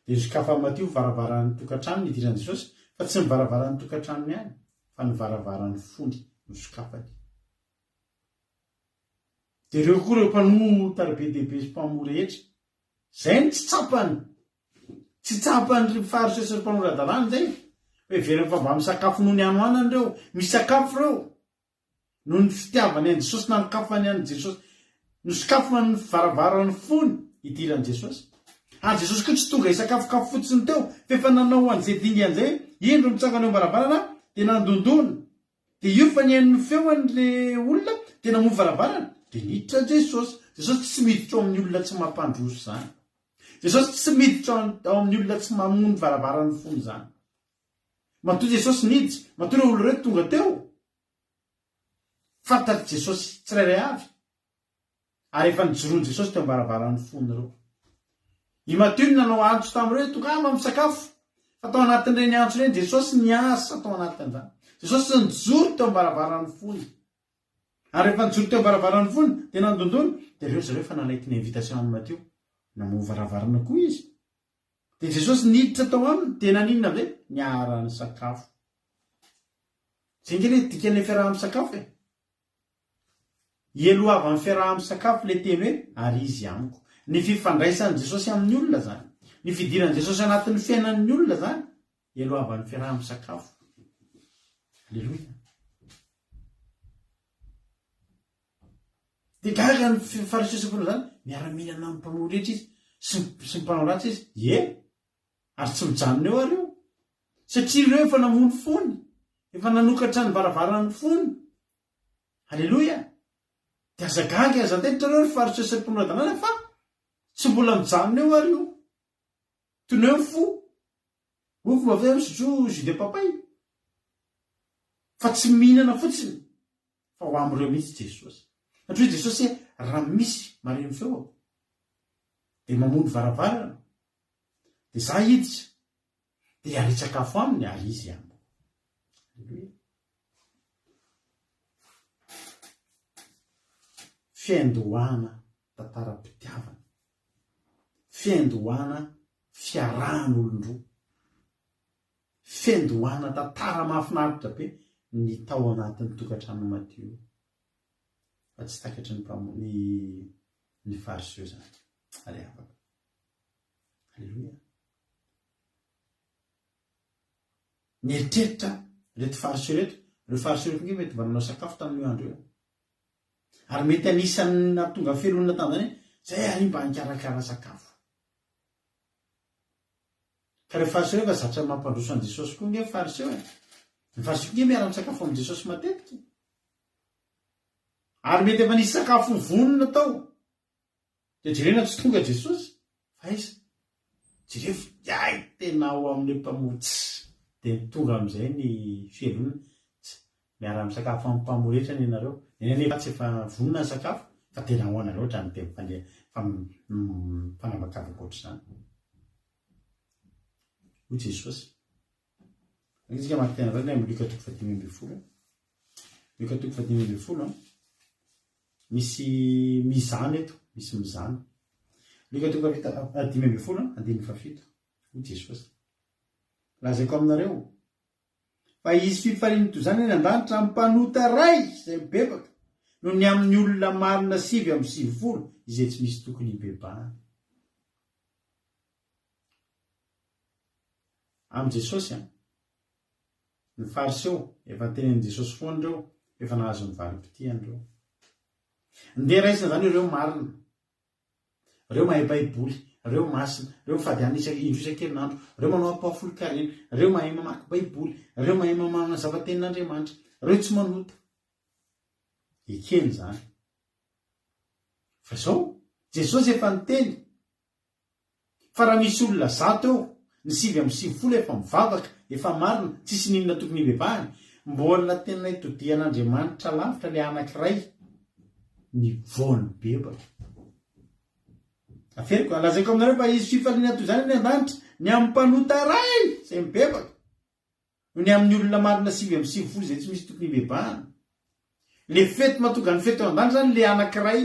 Dia nosokafan'i Matio ny varavaran'ny tokantranony hidiran'i Jesosy, fa tsy ny varavaran'ny tokantranony ihany, fa ny varavaran'ny fony nosokafany. Dia ireo koa ireo mpanota ry be dia be sy mpamoa rehetra. Izay no tsy tsapany. Tsy tsapany ry Fariseo sy ry mpanora-dalàna izay. Hoe heveriny fa mba misakafo noho ny hanoanana ireo. Misakafo ireo. Noho ny fitiavany an'i Jesosy nanokafany an'i Jesosy. Nosokafany ny varavaran'ny fony hidiran'i Jesosy. Ary Jesosy koa tsy tonga hisakafokafo fotsiny teo, fa efa nanao an'izay dingana izay hoe, indro mitsangana eo am-baravarana aho, dia nandondona. Dia io fa nihaino ny feony le olona dia namoha varavarana, dia niditra Jesosy. Jesosy tsy miditra ao amin'ny olona tsy mampandroso izany. Jesosy tsy miditra ao amin'ny olona tsy mamoha ny varavaran'ny fony izany. Matoa Jesosy niditra, matoa ireo olona ireo tonga teo, fantatr'i Jesosy tsirairay avy, ary efa nijoroan'i Jesosy teo am-baravaran'ny fony ireo. I Matio no nanao antso tamin'ireo hoe tongava misakafo, fa tao anatin'ireny antso ireny Jesosy niasa tao anatin'izany. Jesosy nijoro teo am-baravaran'ny fony. Ary rehefa nijoro teo am-baravaran'ny fony, dia nandondona, dia ireo zareo efa nanaiky ny invitation an'i Matio. Namoha varavarana koa izy. Dia Jesosy niditra tao aminy, dia naninona ve? Niara-nisakafo. Izay ange ilay dikan'ilay fiaraha-misakafo e. Ielohavan'ny fiaraha-misakafo ilay teny hoe ary izy amiko. Ny fifandraisan'i Jesosy amin'ny olona izany. Ny fidiran'i Jesosy anatin'ny fiainan'ny olona izany. Ielohavan'ny fiaraha-misakafo. Aleloia. Dia gaga ny Fariseo sy ny mpanao izany, miara-mihinana amin'ny mpamory rehetra izy sy sy ny mpanao ratsy izy. Ie, ary tsy mijanona eo ary io. Satria ireo efa namono fony, efa nanokatra ny varavaran'ny fony. Aleloia! Dia aza gaga, aza taitra ireo ry Fariseo sy ry mpanora-dalàna fa tsy mbola mijanona eo ary io. Toneo ny fo. Hoy fomba fiteny misotro jus de papaye. Fa tsy mihinana fotsiny fa ho amin'ireo mihitsy Jesosy. Satria hoy Jesosy hoe raha misy mahare ny feoko dia mamono varavarana dia za hiditra dia hiara-hisakafo aminy ary izy amiko. Aleloia. Fiandohana tantaram-pitiavana. Fiandohana fiarahan'olon-droa. Fiandohana tantara mahafinaritra be ny tao anatin'ny tokantranon'i Matio. Fa tsy takatry ny mpamo- ny ny Fariseo izany. Ary afaka. Aleloia. Nieritreritra ireto Fariseo ireto, ireo Fariseo ireto ange mety mba nanao sakafo tamin'io andro io. Ary mety anisan'ny nahatonga felonina tamin'izany hoe, zay ary mba nikarakara sakafo. Ka ireo Fariseo efa zatra mampandroso an'i Jesosy koa ange ny Fariseo e. Ny Fariseo koa ange miara-misakafo amin'i Jesosy matetika. Ary mety efa nisy sakafo vonona tao. Dia jerena tsy tonga Jesosy fa aiza? Jereo fa hay tena ao amin'ilay mpamory tsy dia tonga amin'izay ny fialonana tsy miara-misakafo amin'ny mpamory rehetra anie nareo eny anie tsy efa vonona ny sakafo fa tena ahoana loatra ny teny fandeha fa mifanavakavaka ohatr'izany hoy Jesosy Andeha isika hamaky teny avy amin'ny Lioka toko fahadimy ambin'ny folo. Lioka toko fahadimy ambin'ny folo. Misy mizana eto, misy mizana. Lioka toko fahadimy ambin'ny folo, andininy fahafito. Hoy Jesosy. Lazaiko aminareo, fa hisy fifaliana toy izany any an-danitra amin'ny mpanota iray izay mibebaka, noho ny amin'ny olona marina 99 izay tsy misy tokony hibebahana. Amin'i Jesosy an! Ny Fariseo, efa nitenenin'i Jesosy foana ireo, efa nahazo ny valim-pitiany ireo. Ndeha raisina izany ireo marina. Ireo mahay Baiboly, ireo masina, ireo mifady hanina isa indroa isan-kerinandro, ireo manao ampahafolon-karena, ireo mahay mamaky Baiboly, ireo mahay manazava tenin'Andriamanitra, ireo tsy manota. Ekena izany. Fa izao, Jesosy efa niteny Fa raha misy olona zato eo, ny 99 efa mivavaka, efa marina, tsisy n'inona tokony hibebahany, mbola tena itodihan'Andriamanitra lavitra le anakiray ny vao nibebaka. Averiko, lazaiko aminareo fa hisy fifaliana toy izany any an-danitra ny amin'ny mpanota iray izay mibebaka. Noho ny amin'ny olona marina 99 izay tsy misy tokony hibebahana. Le fety mahatonga ny fety ao an-danitra zany le anankiray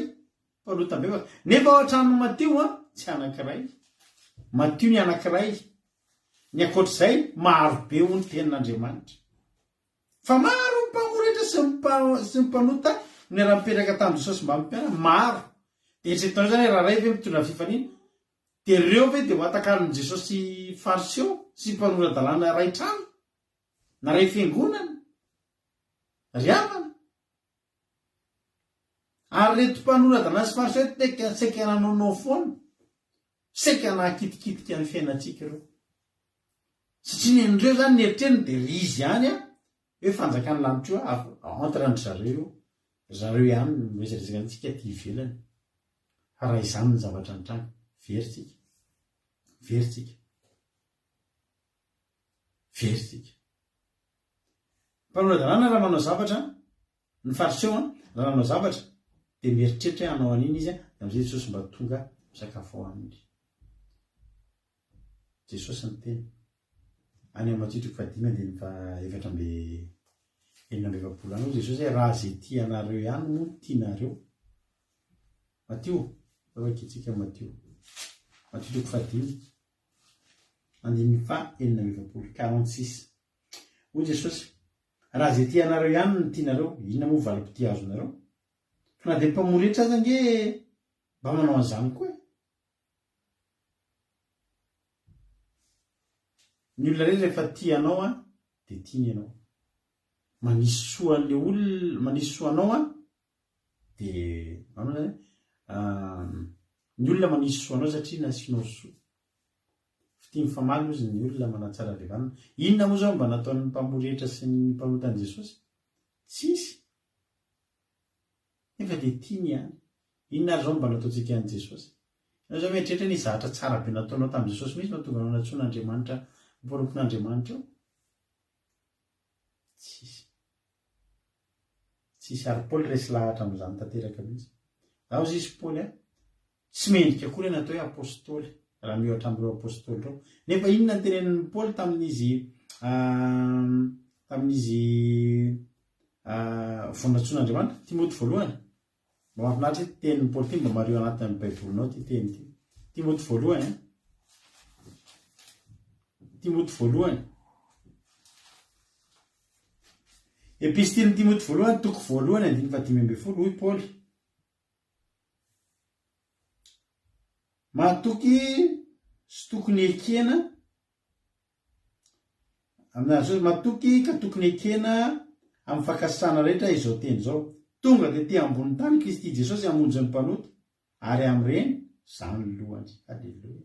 mpanota mibebaka. Nefa ao an-tranon'i Matio an, tsy anankiray. Matio ny anankiray. Ny ankoatr'izay, maro be hoy ny tenin'Andriamanitra. Fa maro ny mpamoretra sy ny sy ny mpanota niara-nipetraka tamin'i Jesosy mbamin'ny mpianany, maro. Dia eritreretinareo zany hoe raha iray ve mitondra fifaliana? Dia ireo ve dia ho atakalon'i Jesosy Fariseo sy mpanora-dalàna iray trano? Na iray fiangonana? Ry havana? Ary ireto mpanora-dalàna sy Fariseo ireto saika nanaonao foana, saika nahakitikitika ny fiainantsika ireo. Satria ny an'ireo izany ny eritreriny dia ry izy ihany an, hoe fanjakan'ny lanitra io entre an-dry zareo io, ry zareo ihany no miresadresaka antsika aty ivelany. Fa raha izany ny zavatra nitranga, very tsika. Very tsika. Very tsika. Mpanora-dalàna raha manao zavatra, ny Fariseo an, raha nanao zavatra, dia mieritreritra hoe hanao an'iny izy, dia amin'izay Jesosy mba tonga misakafo ao aminy. Jesosy niteny. Any amin'ny Matio toko fahadimy andininy faha 46 any hoy Jesosy hoe raha izay tia anareo ihany moa no tianareo. Matio, atao vakintsika Matio. Matio toko fahadimy andininy faha 46, 46. Hoy Jesosy, raha izay tia anareo ihany no tianareo, inona moa valim-pitia azonareo? Fa na dia mpamory hetra aza ange mba manao an'izany koa e. Ny olona rehetra rehefa tia anao an, dia tiany ianao. Manisy soa an'ilay olona, manisy soa anao an, dia ahoana zany? Ny olona manisy soa anao satria nasianao soa. Fitia mifamaly hozy ny olona manatsara fihavanana. Inona moa izao mba nataon'ny mpamory hetra sy ny mpanota an'i Jesosy? Tsisy. Nefa dia tiany ihany. Inona ary izao no mba nataontsika an'i Jesosy? Ianao izao mieritreritra ny zahatra tsara be nataonao tamin'i Jesosy mihitsy no mahatonga anao nantsoin'Andriamanitra ho mpanompon'Andriamanitra eo? Tsisy. Tsisy ary Paoly resy lahatra amin'izany tanteraka mihitsy. Zaho hozy izy Paoly a, tsy mendrika akory ny atao hoe apostoly raha miohatra amin'ireo apostoly ireo. Nefa inona ny tenenin'i Paoly tamin'izy tamin'izy vao nantsoin'Andriamanitra? Timoty voalohany. Mba mahafinaritra ity tenin'i Paoly ity, mba mariho anatin'ny Baibolinao ity teny ity. Timoty voalohany a. Timoty voalohany. Epistilin'i Timoty voalohany, toko voalohany, andininy fahadimy ambin'ny folo, hoy Paoly. Mahatoky sy tokony ekena Amin'azy hoe matoky ka tokony ekena amin'ny fankasitrahana rehetra izao teny izao, Tonga tetỳ ambony tany Kristy Jesosy hamonjy ny mpanota, ary amin'ireny, izaho no lohany. Haleloia.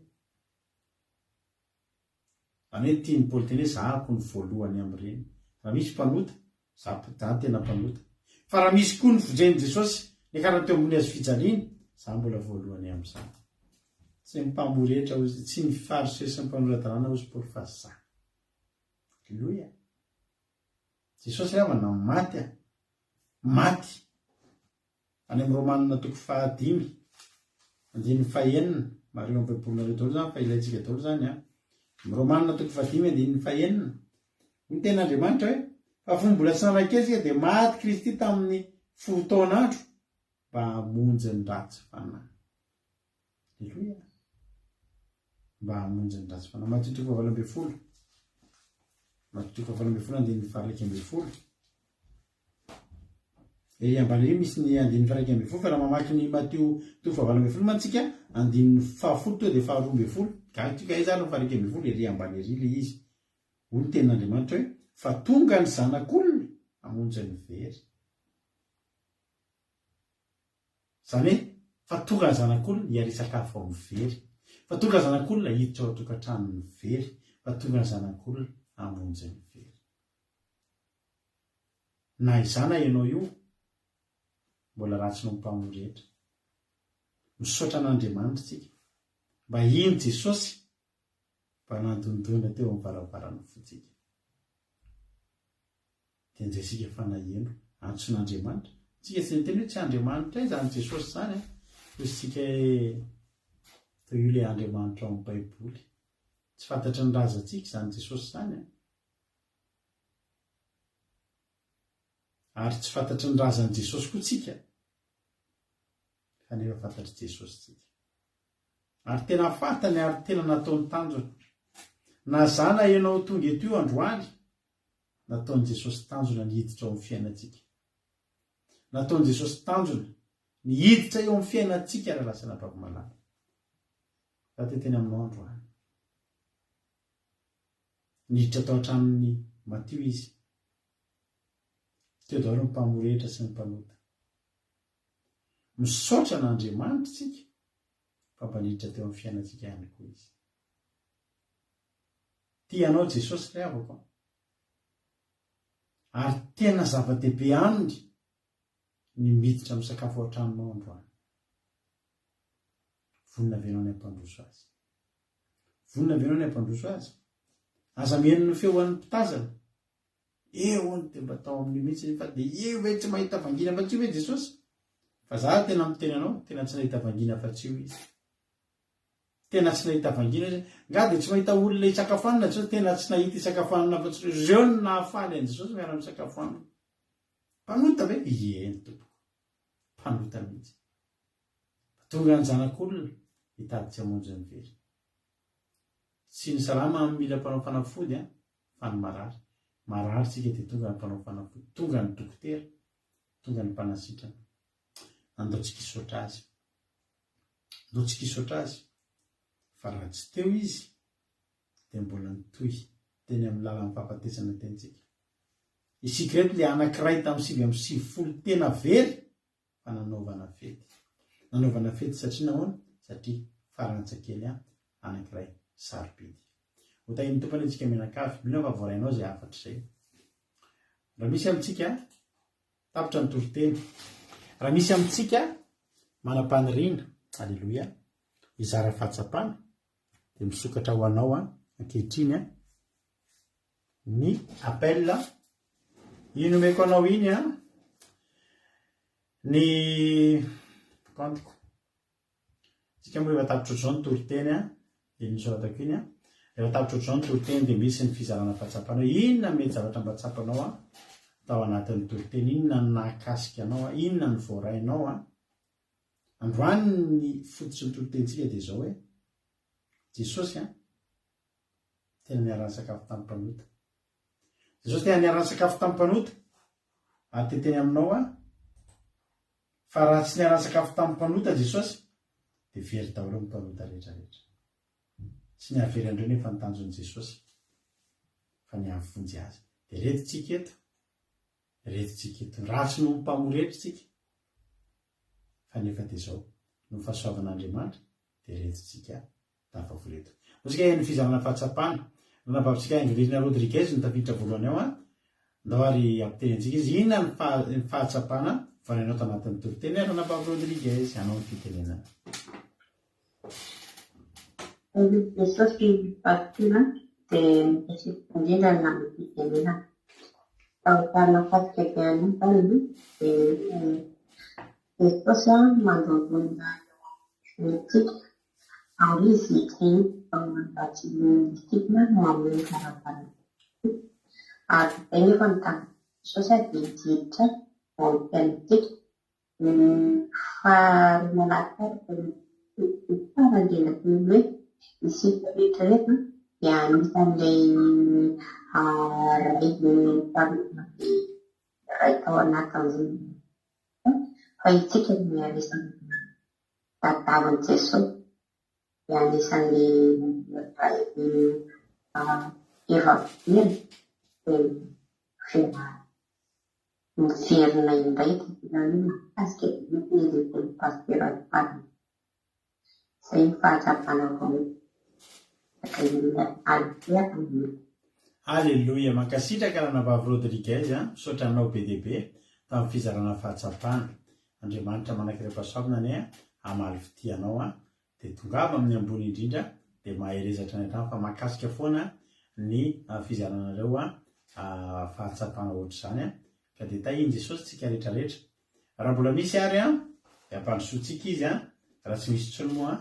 Izany hoe tian'i Paoly teny hoe zahako ny voalohany amin'ireny. Raha misy mpanota, za za tena mpanota. Fa raha misy koa ny vonjen'i Jesosy niakarany teo ambony hazo fijaliana, za mbola voalohany amin'izany. Tsy ny mpamoretra hozy, tsy ny fariseo sy ny mpanora-dalàna hozy Paoly fa za. Aleloia. Jesosy ry havana maty a. Maty. Any amin'ny Romanina toko fahadimy, andininy fahenina, mariho amin'ny Baibolinareo daholo izany fa ilaintsika daholo izany an. Amin'ny Romanina toko fahadimy, andininy fahenina, hoy ny tenin'Andriamanitra hoe, Fa fony mbola tsy nanan-kery isika dia maty Kristy tamin'ny fotoan'andro mba hamonjy ny ratsy fanahy. Aleloia! Mba hamonjy ny ratsy fanahy. Matio toko fahavalo ambin'ny folo. Matio toko faha-18 andininy faha-11. Ery ambany ery misy ny andininy faha-11 fa raha mamaky ny Matio toko faha-18 mantsika andininy fahafolo tonga dia faha-12. Gaga tsika aiza ary ny faha-11 ery ambany ery ilay izy. Hoy ny tenin'Andriamanitra hoe fa tonga ny zanak'olona hamonjy ny very. Izany hoe fa tonga ny zanak'olona hiara-hisakafo amin'ny very. Fa tonga ny zanak'olona hiditra ao an-tokantranon'ny very. Fa tonga ny zanak'olona hamonjy ny very. Na izaho na ianao io, mbola ratsy noho ny mpamory rehetra. Misaotra an'Andriamanitra isika mba hino Jesosy mba nandondona teo amin'ny varavaran'ny fontsika. Dia injay isika fa naheno antson'Andriamanitra. Tsika tsy niteny hoe tsy Andriamanitra izany Jesosy izany an. Hoy isika hoe toy io ilay Andriamanitra ao amin'ny Baiboly. Tsy fantatry ny razantsika izany Jesosy izany an. Ary tsy fantatry ny razan'i Jesosy koa tsika. Fa nefa fantatr'i Jesosy tsika. Ary tena fantany ary tena nataony tanjona. Na za na ianao tonga eto io androany, nataon'i Jesosy tanjona ny hiditra ao amin'ny fiainantsika. Nataon'i Jesosy tanjona ny hiditra eo amin'ny fiainantsika raha lasa anabavy malala. Za te teny aminao androany. Niditra tao an-tranon'i Matio izy. Teo daholo ny mpamorehitra sy ny mpanota. Misaotra an'Andriamanitra isika fa mba niditra teo amin'ny fiainantsika ihany koa Izy. Tia anao Jesosy ry havako a! Ary tena zava-dehibe aminy ny miditra misakafo ao an-tranonao androany. Vonona ve ianao ny hampandroso azy? Vonona ve ianao ny hampandroso azy? Aza mihaino ny feo an'ny mpitazana. Eo hono dia mba tao amin'io mihitsy fa dia eo ve tsy mahita vangiana afa-tsy io ve Jesosy? Fa za tena miteny anao, tena tsy nahita vangiana afa-tsy io izy. Tena tsy nahita vangiana izy. Nga dia tsy mahita olona hisakafoanina Jesosy? Tena tsy nahita hisakafoanina afa-tsy ireo. Ireo no nahafaly an'i Jesosy miara-misakafo aminy. Mpanota ve? Ieny tompoko. Mpanota mihitsy. Fa tonga ny zanak'olona hitady tsy hamonjy ny very. Tsy ny salama no mila mpanao fanafody an, fa ny marary. Marary tsika dia tonga ny mpanao fanafody, tonga ny dokotera, tonga ny mpanasitrana. Andao tsika hisaotra azy. Andao tsika hisaotra azy fa raha tsy teo izy dia mbola nitohy teny amin'ny lalan'ny fahafatesana teny tsika. Isika ireto ilay anankiray tamin'ny 99 tena very fa nanaovana fety. Nanaovana fety satria nahoana? Satria farantsa kely an, anankiray sarobidy. Ho tahian'ny Tompo anie tsika mianakavy. Mino aho fa voarainao izay hafatra izay. Raha misy amintsika, tapitra ny toriteny. Raha misy amintsika manam-paniriana, aleloia, hizara fahatsapana, dia misokatra ho anao an, ankehitriny an, ny appel iny omeko anao iny an, ny compte-ko. Tsika moa efa tapitra ohatr'izao ny toriteny an, iny nosoratako iny an. Rehefa tapitra ohatr'izao ny toriteny dia misy ny fizarana fahatsapana hoe inona mety zavatra mba tsapanao an, tao anatin'ny toriteny, inona no nahakasika anao an, inona no voarainao an. Androany ny fototry ny toritenintsika dia izao hoe, Jesosy an, tena niara-nisakafo tamin'ny mpanota. Jesosy tena niara-nisakafo tamin'ny mpanota. Ary te teny aminao aho fa raha tsy niara-nisakafo tamin'ny mpanota Jesosy dia very daholo ny mpanota rehetra rehetra. Tsy ny hahavery an'ireo nefa ny tanjon'i Jesosy fa ny hahavonjy azy. Dia reto tsika eto, reto tsika eto. Ratsy noho ny mpamory hetra tsika. Fa nefa dia izao, noho ny fahasoavan'Andriamanitra dia reto tsika tafavory eto. Mozika eny fizarana fahatsapana. Ranabavintsika Angelina Rodriguez no tafiditra voalohany ao an. Ndao ary hampiteny antsika izy. Inona ny ny fahatsapana voarainao tanatin'ny toriteny Ranabavy Rodriguez? Anao ny fitenenana. Jesosy Fatima dia mikasika indrindra ny amin'ny fitenenana. Fahotana fasika be an'io izany dia Jesosy mandondona eo amin'ny fontsika Ary izy tsy ratsy disciple mamono varavarana. Ary izay nefa ny tanjon'i Jesosy dia tsy hiditra ao amin'ny fiainantsika. Ny faharoa manaraka ary dia ny tsara indrindra koa ny hoe isika rehetra rehetra. Dia anisan'ilay ray ray tao anatin'ny fa isika no anisan'ny tadiavin'i Jesoa. Dia anisan'ny ray efa very dia miverina indray dia tena hoe mahakasika be mihitsy ilay tenin'i Pasitera farany. Izay ny fahatsapana vao Aleloia! Mankasitraka Ranabavy Rodriguez a! Misaotra anao be dia be tamin'ny fizarana fahatsapana. Andriamanitra manankarem-pahasoavana anie hamaly fitia anao a! Dia tongava amin'ny ambony indrindra dia mahereza hatrany hatrany fa mahakasika foana ny fizaranareo fahatsapana ohatr'izany a! Ka dia tahian'i Jesosy tsika rehetra rehetra. Raha mbola misy ary an, dia ampandrosoantsika izy an, raha tsy misy intsony moa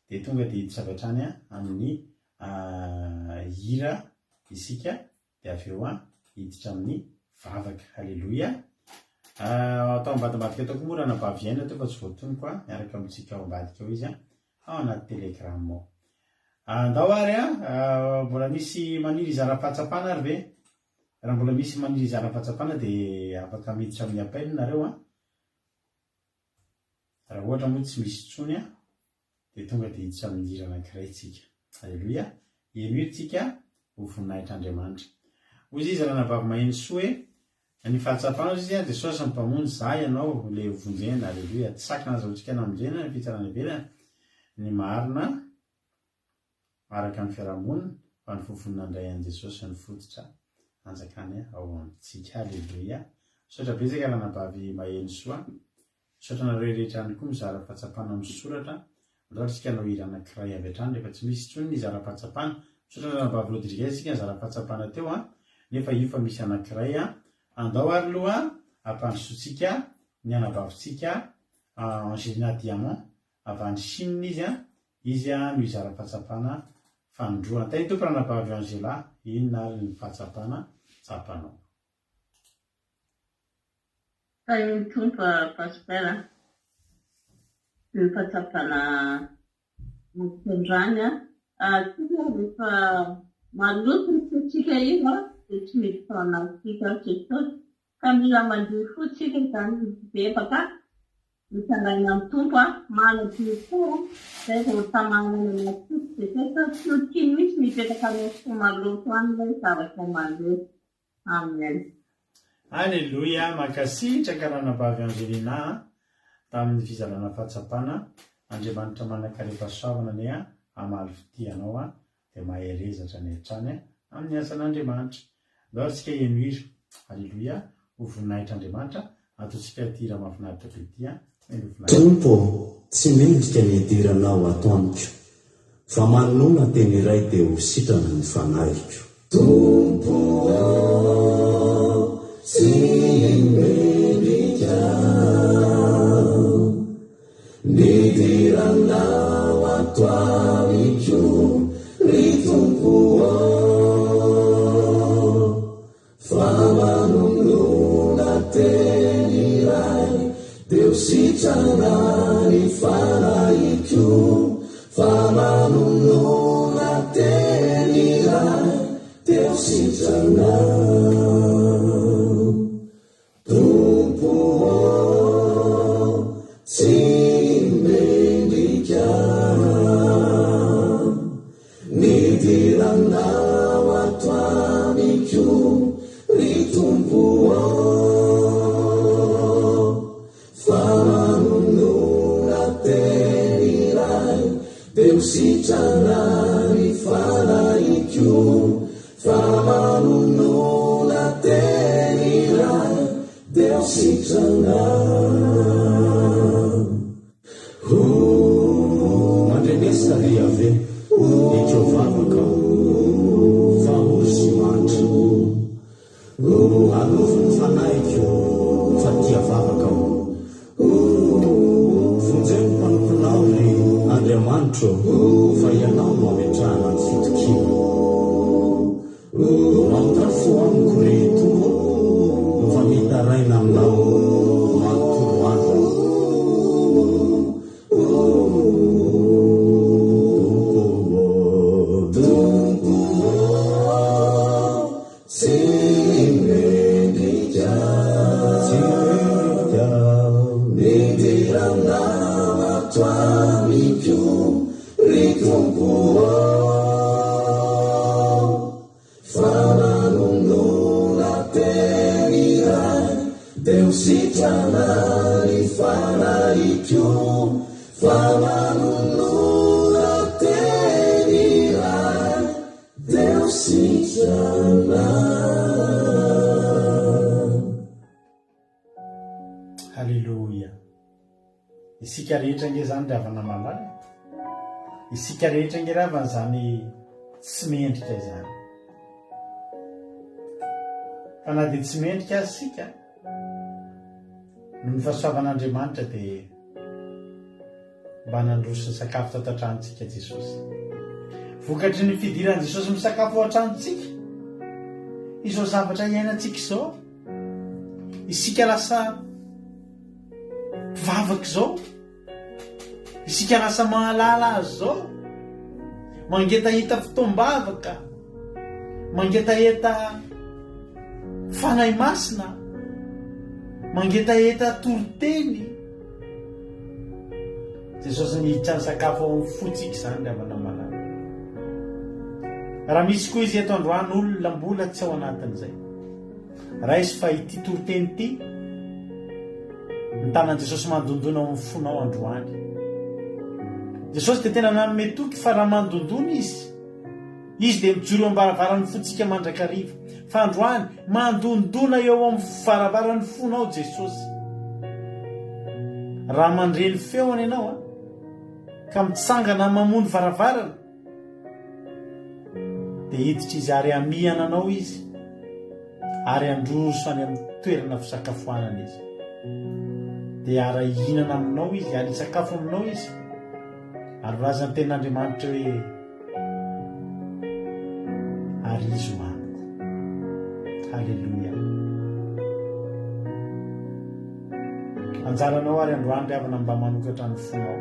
dia tonga dia hiditra avy hatrany amin'ny hira isika dia avy eo hiditra amin'ny vavaka. Aleloia. Atao ambadimbadika atao koa moa ranabavy Aina teo fa tsy voatonoko an, miaraka amintsika ao ambadika ao izy an, ao anaty telegram ao. Andao ary an, mbola misy maniry hizara fahatsapana ary ve? Raha mbola misy maniry hizara fahatsapana dia afaka miditra amin'ny appel nareo an! Raha ohatra moa tsy misy intsony an, dia tonga dia hiditra amin'ny hira anankiray tsika. Aleloia! Heno hira tsika ho voninahitr'Andriamanitra. Hoy izy ranabavy Mahenisoa hoe, ny fahatsapana hoy izy an, Jesosy ny Mpamonjy, za ianao ilay ho vonjena. Aleloia! Tsy sakana azahoantsika namonjena ny fitsarana ivelany, ny marina, araka ny fiarahamonina fa ny fo nandray an'i Jesosy no fototra hanjakany ao amintsika. Aleloia! Misaotra betsaka ranabavy Mahenisoa. Misaotra anareo rehetra ihany koa mizara fahatsapana amin'ny soratra. Andao ary tsika hanao hira anankiray avy hatrany rehefa tsy misy intsony ny hizara fahatsapana. Misaotra an'i ranabavy Rodriguez tsika nizara fahatsapana teo an! Nefa io fa misy anankiray an! Andao ary aloha hampandrosoantsika ny anabavintsika Angelina Diamant avy any Chine izy an! Izy no hizara fahatsapana fanindroany. Tahin'ny Tompo Ranabavy Angela, inona ary ny fahatsapana tsapanao? Tahin'ny Tompo Pasteur a! Ny fahatsapana androany a! Tsika rehefa maloto ny fontsika io a, dia tsy miditra ao anatintsika ao Jesosy. Ka mila mandio fo tsika izany mibebaka, mitaraina amin'ny Tompo a, manadio fo a, zay vao tamana any anaty fo Jesosy fa tsy ho tiany mihitsy ny hipetraka any amin'ny fo maloto any hoe zavatra maloto. Amen. Aleloia! Mankasitraka Ranabavy Angelina a! tamin'ny fizarana fahatsapana, Andriamanitra manankarem-pahasoavana anie hamaly fitia anao a! dia mahereza hatrany hatrany amin'ny asan'Andriamanitra. Ndao ary tsika heno hira. Aleloia, ho voninahitr'Andriamanitra, ataontsika ity hira mahafinaritra be ity an, heno voninahitra. Tompo ô, tsy mendrika ny hidiranao ato amiko, fa manonona teny iray dia ho sitrana ny fanahiko. Tompo ô, tsy mendrika Nidiranao ato amiko ry Tompo ô, Fa manonona teny iray dia ho sitrana ny fanahiko, Fa manonona teny iray dia ho sitrana. Tompo ô, tsy mendrika Nidiranao ato amiko, ry Tompo ô, Fa manonona teny iray Dia ho sitrana ny fanahiko. Fa manonona teny iray dia ho sitrana. Ooh. Mandrenesa ry Yaveh, ekeo vavaka aho, fa ory sy mahantra. Ooh, arovy ny fanahiko, fa tia vavaka aho. Ooh, vonjeo ny mpanomponao ry Andriamanitro ô, fa Ianao no ametrahana ny fitokiana. Ooh, mamindrà fo amiko ry Tompo ô, fa mitaraina aminao manontolo andro aho. Tompo ô, Tompo ô. Isika rehetra ange izany ry havana malala e. Isika rehetra ange ry havana izany tsy mendrika izany. Fa na dia tsy mendrika aza isika, noho ny fahasoavan'Andriamanitra dia mba nandroso ny sakafo tato an-tranontsika Jesosy. Vokatry ny fidiran'i Jesosy misakafo ao an-tranontsika, izao zavatra iainantsika izao, isika lasa mpivavaka izao, isika lasa mahalala azy izao, mangetaheta fotoam-bavaka, mangetaheta fanahy masina, mangetaheta toriteny. Jesosy miditra ny sakafo ao amin'ny fontsika izany ry havana malala. Raha misy koa izy eto androany olona mbola tsy ao anatin'izay. Raiso fa ity toriteny ity ny tanan'i Jesosy mandondona ao amin'ny fonao androany. Jesosy dia tena nanome toky fa raha mandondona izy, Izy dia mijoro eo am-baravaran'ny fontsika mandrakariva. Fa androany, mandondona eo amin'ny varavaran'ny fonao Jesosy. Raha mandre ny feony ianao, ka mitsangana mamono varavarana, dia hiditra izy ary hamihana anao izy, ary handroso any amin'ny toerana fisakafoanana izy. Dia hiara-hihinana aminao izy, ary hisakafo aminao izy. Ary voalaza ny tenin'Andriamanitra hoe, Ary izy ho amiko. Haleloia. Anjaranao ary androany ry havana mba manokatra ny fonao.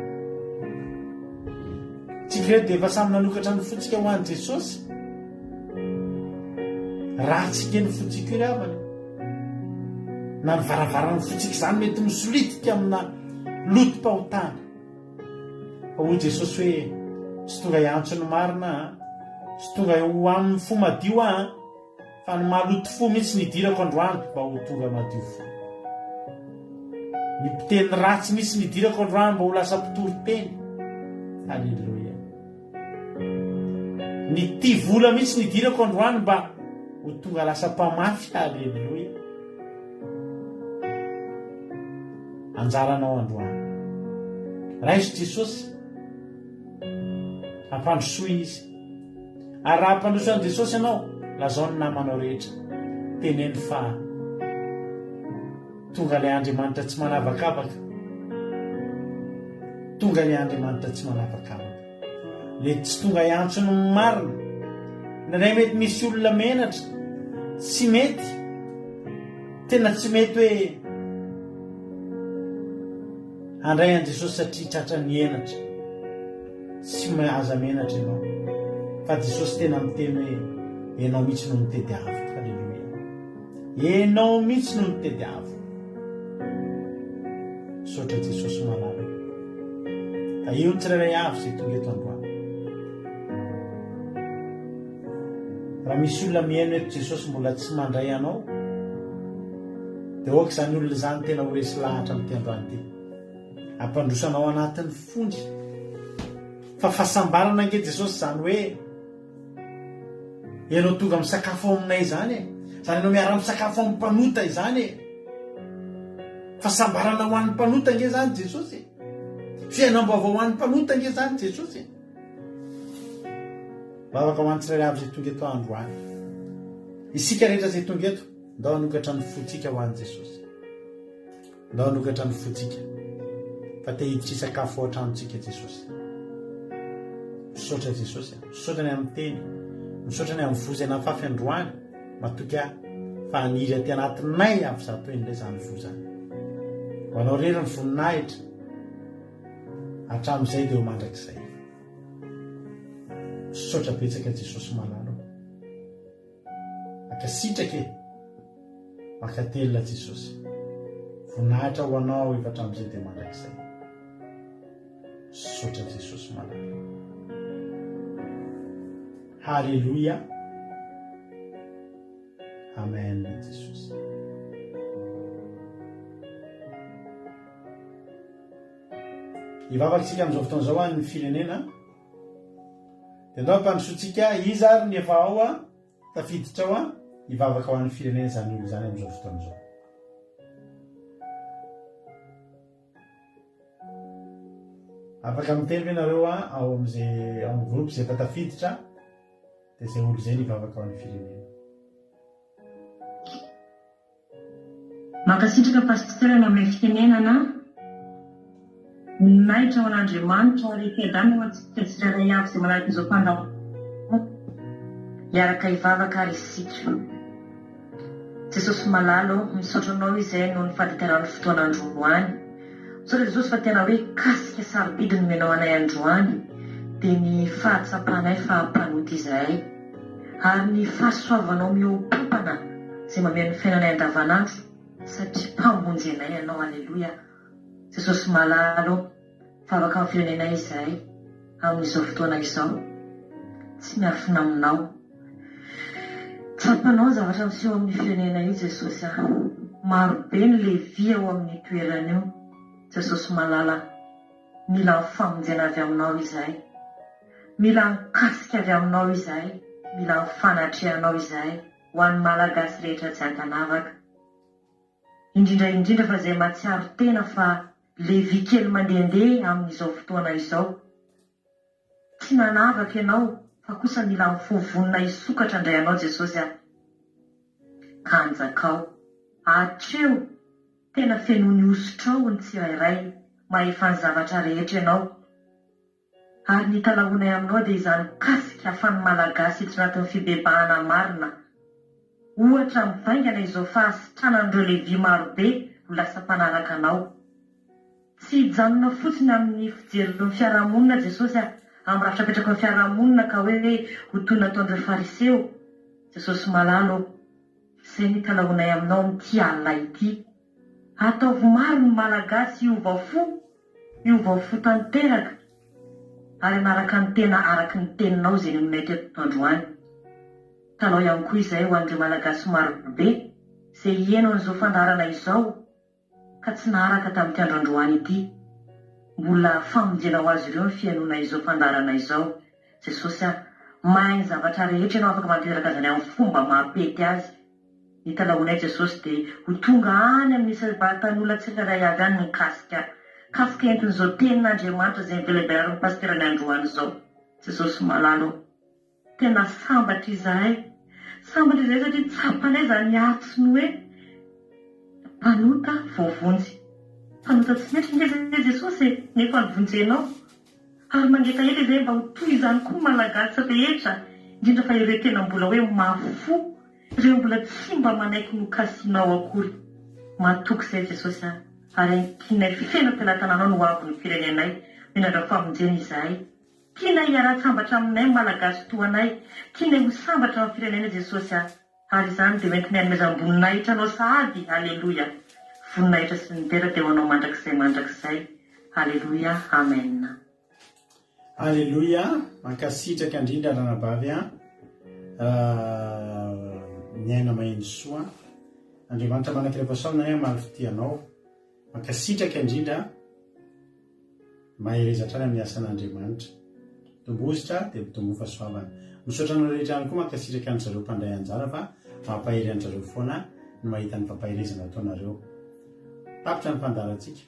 Tsika ireto dia efa samy nanokatra ny fontsika ho an'i Jesosy. Ratsy iny fontsika io ry havana. Na ny varavaran'ny fontsika izany mety misolitika amina lotom-pahotana. Fa hoy Jesosy hoe, Tsy tonga hiantso ny marina aho, tsy tonga ho amin'ny fo madio aho, fa ny maloto fo mihitsy no idirako androany mba ho tonga madio fo. Ny mpiteny ratsy mihitsy no idirako androany mba ho lasa mpitory teny. Alléluia. Ny tia vola mihitsy no idirako androany mba ho tonga lasa mpamafy. Alléluia. Anjaranao androany. Raiso Jesosy. Ampandrosoy Izy. Ary raha hampandroso an'i Jesosy ianao, lazao ny namanao rehetra. Teneno fa tonga ilay Andriamanitra tsy manavakavaka. Tonga ilay Andriamanitra tsy manavakavaka. Le tsy tonga hiantso ny marina. Indraindray mety misy olona menatra, tsy mety, tena tsy mety hoe handray an'i Jesosy satria tratran'ny henatra. Tsy aza menatra ianao. Fa Jesosy tena miteny hoe ianao mihitsy no nitediaviko. Haleloia. Ianao mihitsy no nitediaviko. Misaotra Jesosy malala. Tahio ny tsirairay avy izay tonga eto androany. Raha misy olona mihaino eto Jesosy mbola tsy mandray anao, dia aoka izany olona izany tena ho resy lahatra amin'ity androany ity. Ampandroso anao anatin'ny fony. Fa fahasambarana ange Jesosy izany hoe ianao tonga misakafo ao aminay izany e. Izany ianao miara-misakafo amin'ny mpanota izany e. Fahasambarana ho an'ny mpanota ange izany Jesosy e. Fiainam-baovao ho an'ny mpanota ange izany Jesosy e. Vavaka ho an'ny tsirairay avy izay tonga eto androany. Isika rehetra izay tonga eto, ndao hanokatra ny fontsika ho an'i Jesosy. Ndao hanokatra ny fontsika fa te hiditra hisakafo ao an-tranontsika Jesosy. Misaotra Jesosy a. Misaotra ny amin'ny teny. Misaotra ny amin'ny voa izay nafafy androany. Matoky aho fa haniry aty anatinay avy zato indray izany voa izany. Ho anao irery ny voninahitra hatramin'izay dia ho mandrakizay. Misaotra betsaka Jesosy malala o. Mankasitraka e! Mankatelina Jesosy. Voninahitra ho Anao efa hatramin'izay dia mandrakizay. Misaotra Jesosy malala. Haleloia. Amen Jesosy. Hivavaka isika amin'izao fotoana izao any firenena. Dia ndao ampandrosoantsika iza ary ny efa ao a, tafiditra ao a, hivavaka ho an'ny firenena izany olona izany amin'izao fotoana izao. Afaka miteny ve nareo ao amin'izay ao amin'ny groupe izay efa tafiditra dia izay olo izay ny hivavaka ho an'ny firenena. Mankasitraka Pasteur ny amin'ilay fitenenana. Voninahitra ho an'Andriamanitra ary fiadanana ho antsika tsirairay avy izay manaraka izao fandaharana izao. Hiaraka hivavaka ary isika. Jesosy malala ô, misaotra Anao izay noho ny fahatanterahan'ny fotoana androany. Misaotra Jesosy fa tena hoe kasika sarobidy nomenao anay androany dia ny fahatsapanay fa mpanota izahay. Ary ny fahasoavanao mihoa-pampana izay mameno ny fiainanay andavanandro satria Mpamonjy anay Ianao. Aleloia. Jesosy malala ô, vavaka amin'ny firenenay izahay amin'izao fotoana izao. Tsy miafina aminao. Tsapanao ny zavatra miseho amin'io firenena io Jesosy a. Maro be ny Levi ao amin'io toerana io. Jesosy malala, mila ny famonjena avy aminao izahay. Mila ny kasika avy aminao izahay, mila ny fanatrehanao izahay ho an'ny Malagasy rehetra tsy ankanavaka. Indrindra indrindra fa izay mahatsiaro tena fa Levi kely mandehandeha amin'izao fotoana izao. Tsy nanavaka ianao fa kosa mila ny fo vonona hisokatra handray anao Jesosy ah. Ka anjakao. Hatreo tena fenoy ny hosotrao ny tsirairay mahefa ny zavatra rehetra ianao. Ary ny italahoanay aminao dia izany kasika fa ny Malagasy hiditra anatin'ny fibebahana marina. Ohatra mivaingana izao fahasitranan'ireo Levi marobe ho lasa mpanaraka anao. Tsy hijanona fotsiny amin'ny fijerin'ny fiarahamonina Jesosy a, amin'ny rafitra apetraky ny fiarahamonina ka hoe ho toy ny nataon'ireo Fariseo. Jesosy malala ô, izay no italahoanay aminao amin'ity alina ity. Ataovy maro ny Malagasy hiova fo, hiova fo tanteraka ary hanaraka ny tena araky ny teninao izay nomenay teto androany. Talao ihany koa izay ho an'ireo Malagasy marobe izay hiheno an'izao fandaharana izao ka tsy naharaka tamin'ity andro androany ity. Mbola famonjena ho azy ireo ny fihainoana izao fandaharana izao. Jesosy a! Mahay ny zavatra rehetra ianao afaka manteraka izany amin'ny fomba maha-pety azy. Ny talahoanay Jesosy dia ho tonga any amin'ny isam-batan'olona tsirairay avy any ny kasika. Kasika entin'izao tenin'Andriamanitra izay novelabelarin'ny pasitera ny androany izao. Jesosy malala ô. Tena sambatra izahay. Sambatra izahay satria tsapanay izany antso ny hoe mpanota voavonjy. Mpanota tsy mendrika ange izay Jesosy e, nefa novonjenao. Ary mangetaheta izahay mba ho toy izany koa ny Malagasy rehetra, indrindra fa ireo tena mbola hoe mafy fo. Ireo mbola tsy mba manaiky nokasinao akory. Matoky izay Jesosy a! Ary ankinay feno am-pelatananao ny ho avin'ny firenenay. Miandrandra famonjena izahay. Tianay hiara-tsambatra aminay ny Malagasy toa anay. Tianay ho sambatra ny firenenay Jesosy a! Ary izany dia ho entinay hanomezam-boninahitra Anao sahady. Aleloia! Voninahitra sy ny dera dia ho Anao mandrakizay mandrakizay. Aleloia! Amen. Aleloia, mankasitraka indrindra ranabavy a, ny aina maheno soa, Andriamanitra manakira fahasoavana anie hamaly fitia anao, mankasitraka indrindra, mahereza hatrany amin'ny asan'Andriamanitra, mitomboa dia mitomboa fahasoavana, misaotra anareo rehetra ihany koa mankasitraka an-dry zareo mpandray anjara fa mampahery an-dry zareo foana ny mahita ny fampaherezana ataonareo. Tapitra ny fandaharantsika.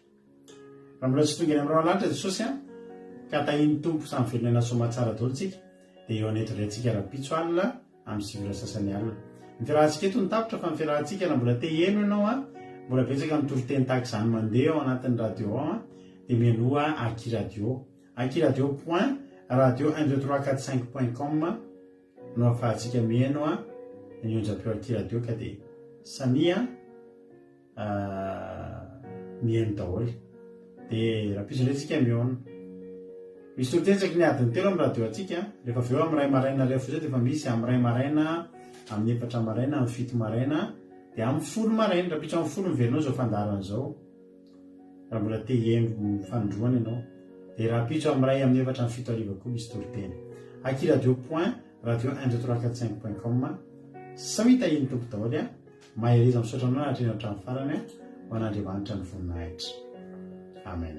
Raha mbola tsy tonga eny amin'ny rahona lanitra Jesosy an, ka tahin'ny Tompo samy velona aina soamatsara daholo tsika, dia eo an'eto indray tsika rahampitso alina amin'ny 9 ora sasany alina. Ny fiarahantsika eto no tapitra fa ny fiarahantsika raha mbola te hiheno ianao an, mbola betsaka ny toriteny tahaka izany mandeha ao anatin'ny radio ao an, dia mihainoa Aki Radio. Aki Radio point radio un deux trois quatre cinq point com no ahafahantsika miheno ny onjam-peo Aki Radio ka dia samia Mihaino daholo. Dia rahampitso indray tsika mihaona. Misy toriteny isaky ny adiny telo amin'ny radio antsika. Rehefa avy eo amin'ny iray maraina iray fotsiny dia efa misy amin'ny iray maraina, amin'ny efatra maraina, amin'ny fito maraina, dia amin'ny folo maraina. Rahampitso amin'ny folo miverina ao izao fandaharana izao. Raha mbola te hihaino fanindroany ianao. Dia rahampitso amin'ny iray, amin'ny efatra, amin'ny fito hariva koa misy toriteny. Aky radio point radio un deux trois quatre cinq point com. Samia tahian'ny Tompo daholo a. Mahereza misaotra anao hatreny hatramin'ny farany ho an'Andriamanitra ny voninahitra. Amen.